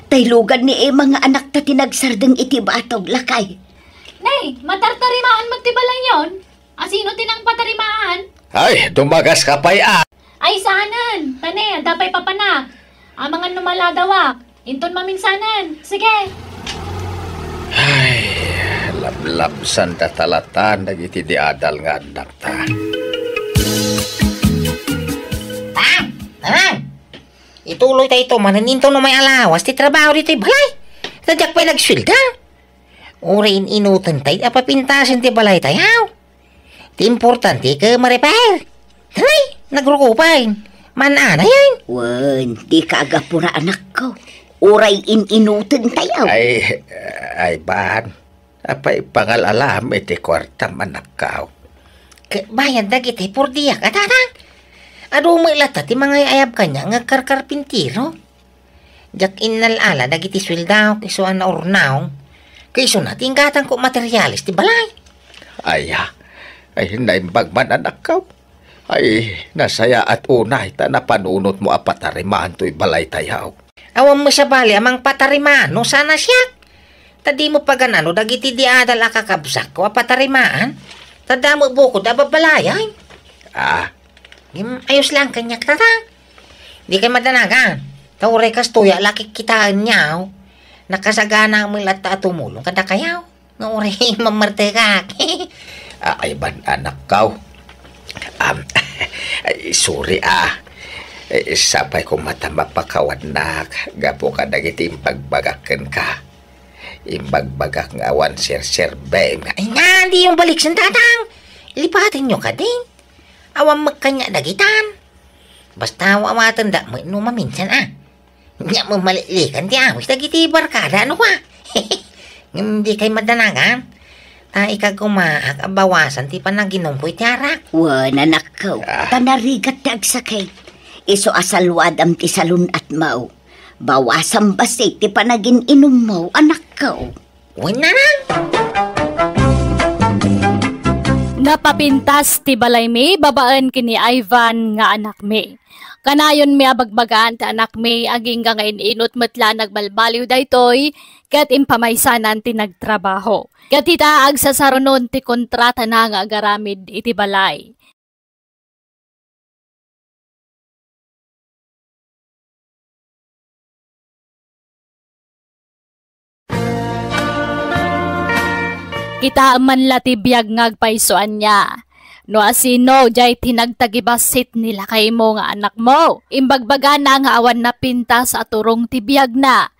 Tay lugan ni Emma nga anakta ti nagsardeng iti batog, lakay. Ne, matartarimaan met ti balayyon? Asino ti nangpatarimaan? Ay, dumagas ka pay, ah! Ay, saanen. Ta ne, adda pay papanak. Amangan no maladawak. Inton maminsanan. Sige. Ay, lablabsan da talatan dagiti di adal nga annakta. Tang! Tang! Ituloy tayo ito, manen inton no may alawas ti trabaho ditoy balay. Ta diak pay nagsuelda. Uray in-inuten tayo, apapintasen ti balay tayo. Ti importante, ka ma-repair. Taray, nagruko pay. Maan-ana yan. Wen, di ka agapura, anakko. Uray in-inuten tayo. Ay, ay, ban. Apay pangal-alam iti kuartam, anakko. Ket bayad dagiti purdiak, a, tatang. Adu met latta ti mangay-ayab kaniak nga agkarkarpintero. Diak innal-ala dagiti sueldaok isu a naurnaw, ket isuna ti inggatangko materiales ti balay. Ay, ah. Ay, naimbag man, anakko. Ay, nasayaat unay ta napanunotmo a patarimaan toy balay tayo. Awan met sabali a mangpatarimaan no saan a siak. Ta dimo pagan-ano dagiti di adal a kakabsatko a patarimaan. Ta damo bukod a babalayay. Ah. Ngem ayos lang kaniak, tatang. Di kay madanagan. Ta uray kastoy a la kikkitaenyo. Nakasagana met latta a tumulong kadakayo. Nga uray mamartekak. Ah, ay, ban, anakko. Am, ay, sorry, ah. Eh, sapay ko mata mapakawannak gapu kadagiti imbagbagak kenka. Imbagbagak nga awan serserbem. Ay, nga, di yung balik, tatang. Lipatenyo kadin. Awan met kaniak dagitan. Basta awaten da met no maminsan, a. Nya, mamalilikan ti awis dagiti barkada, no, a. Ngem di kay madanagan. Ta ikagumaak a bawasan ti panaginumko iti arak. Wen, anakko, ah, ta narigat ti agsakit. Isu a saluadam ti salun-atmo. Bawasan bassit ti panagin-inummo, anakko. Wen, nanang! Napapintas ti balaymi babaen ken ni Ivan nga anakmi. Kanayonmi a bagbagaan ti anakmi, agingga nga in-inut met la nagbalbaliw daytoy, ket impamaysanan ti nagtrabaho. Ket ita, agsasarunon ti kontratana nga agaramid iti balay. Kitaem man la ti biag nga agpayso ania. No asino diay ti nagtagibassit ni lakaymo nga anakmo? Imbagbagana nga awan napintas a turong ti biagna.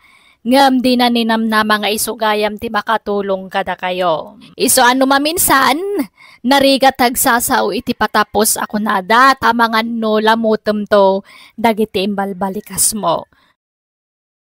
Ngem dina ninamnama nga isu gayam ti makatulong kadakayo. Isu a no maminsan, narigat ti agsasao iti patapos a kunada, ta amangan no lamutemto dagiti imbalbalikasmo.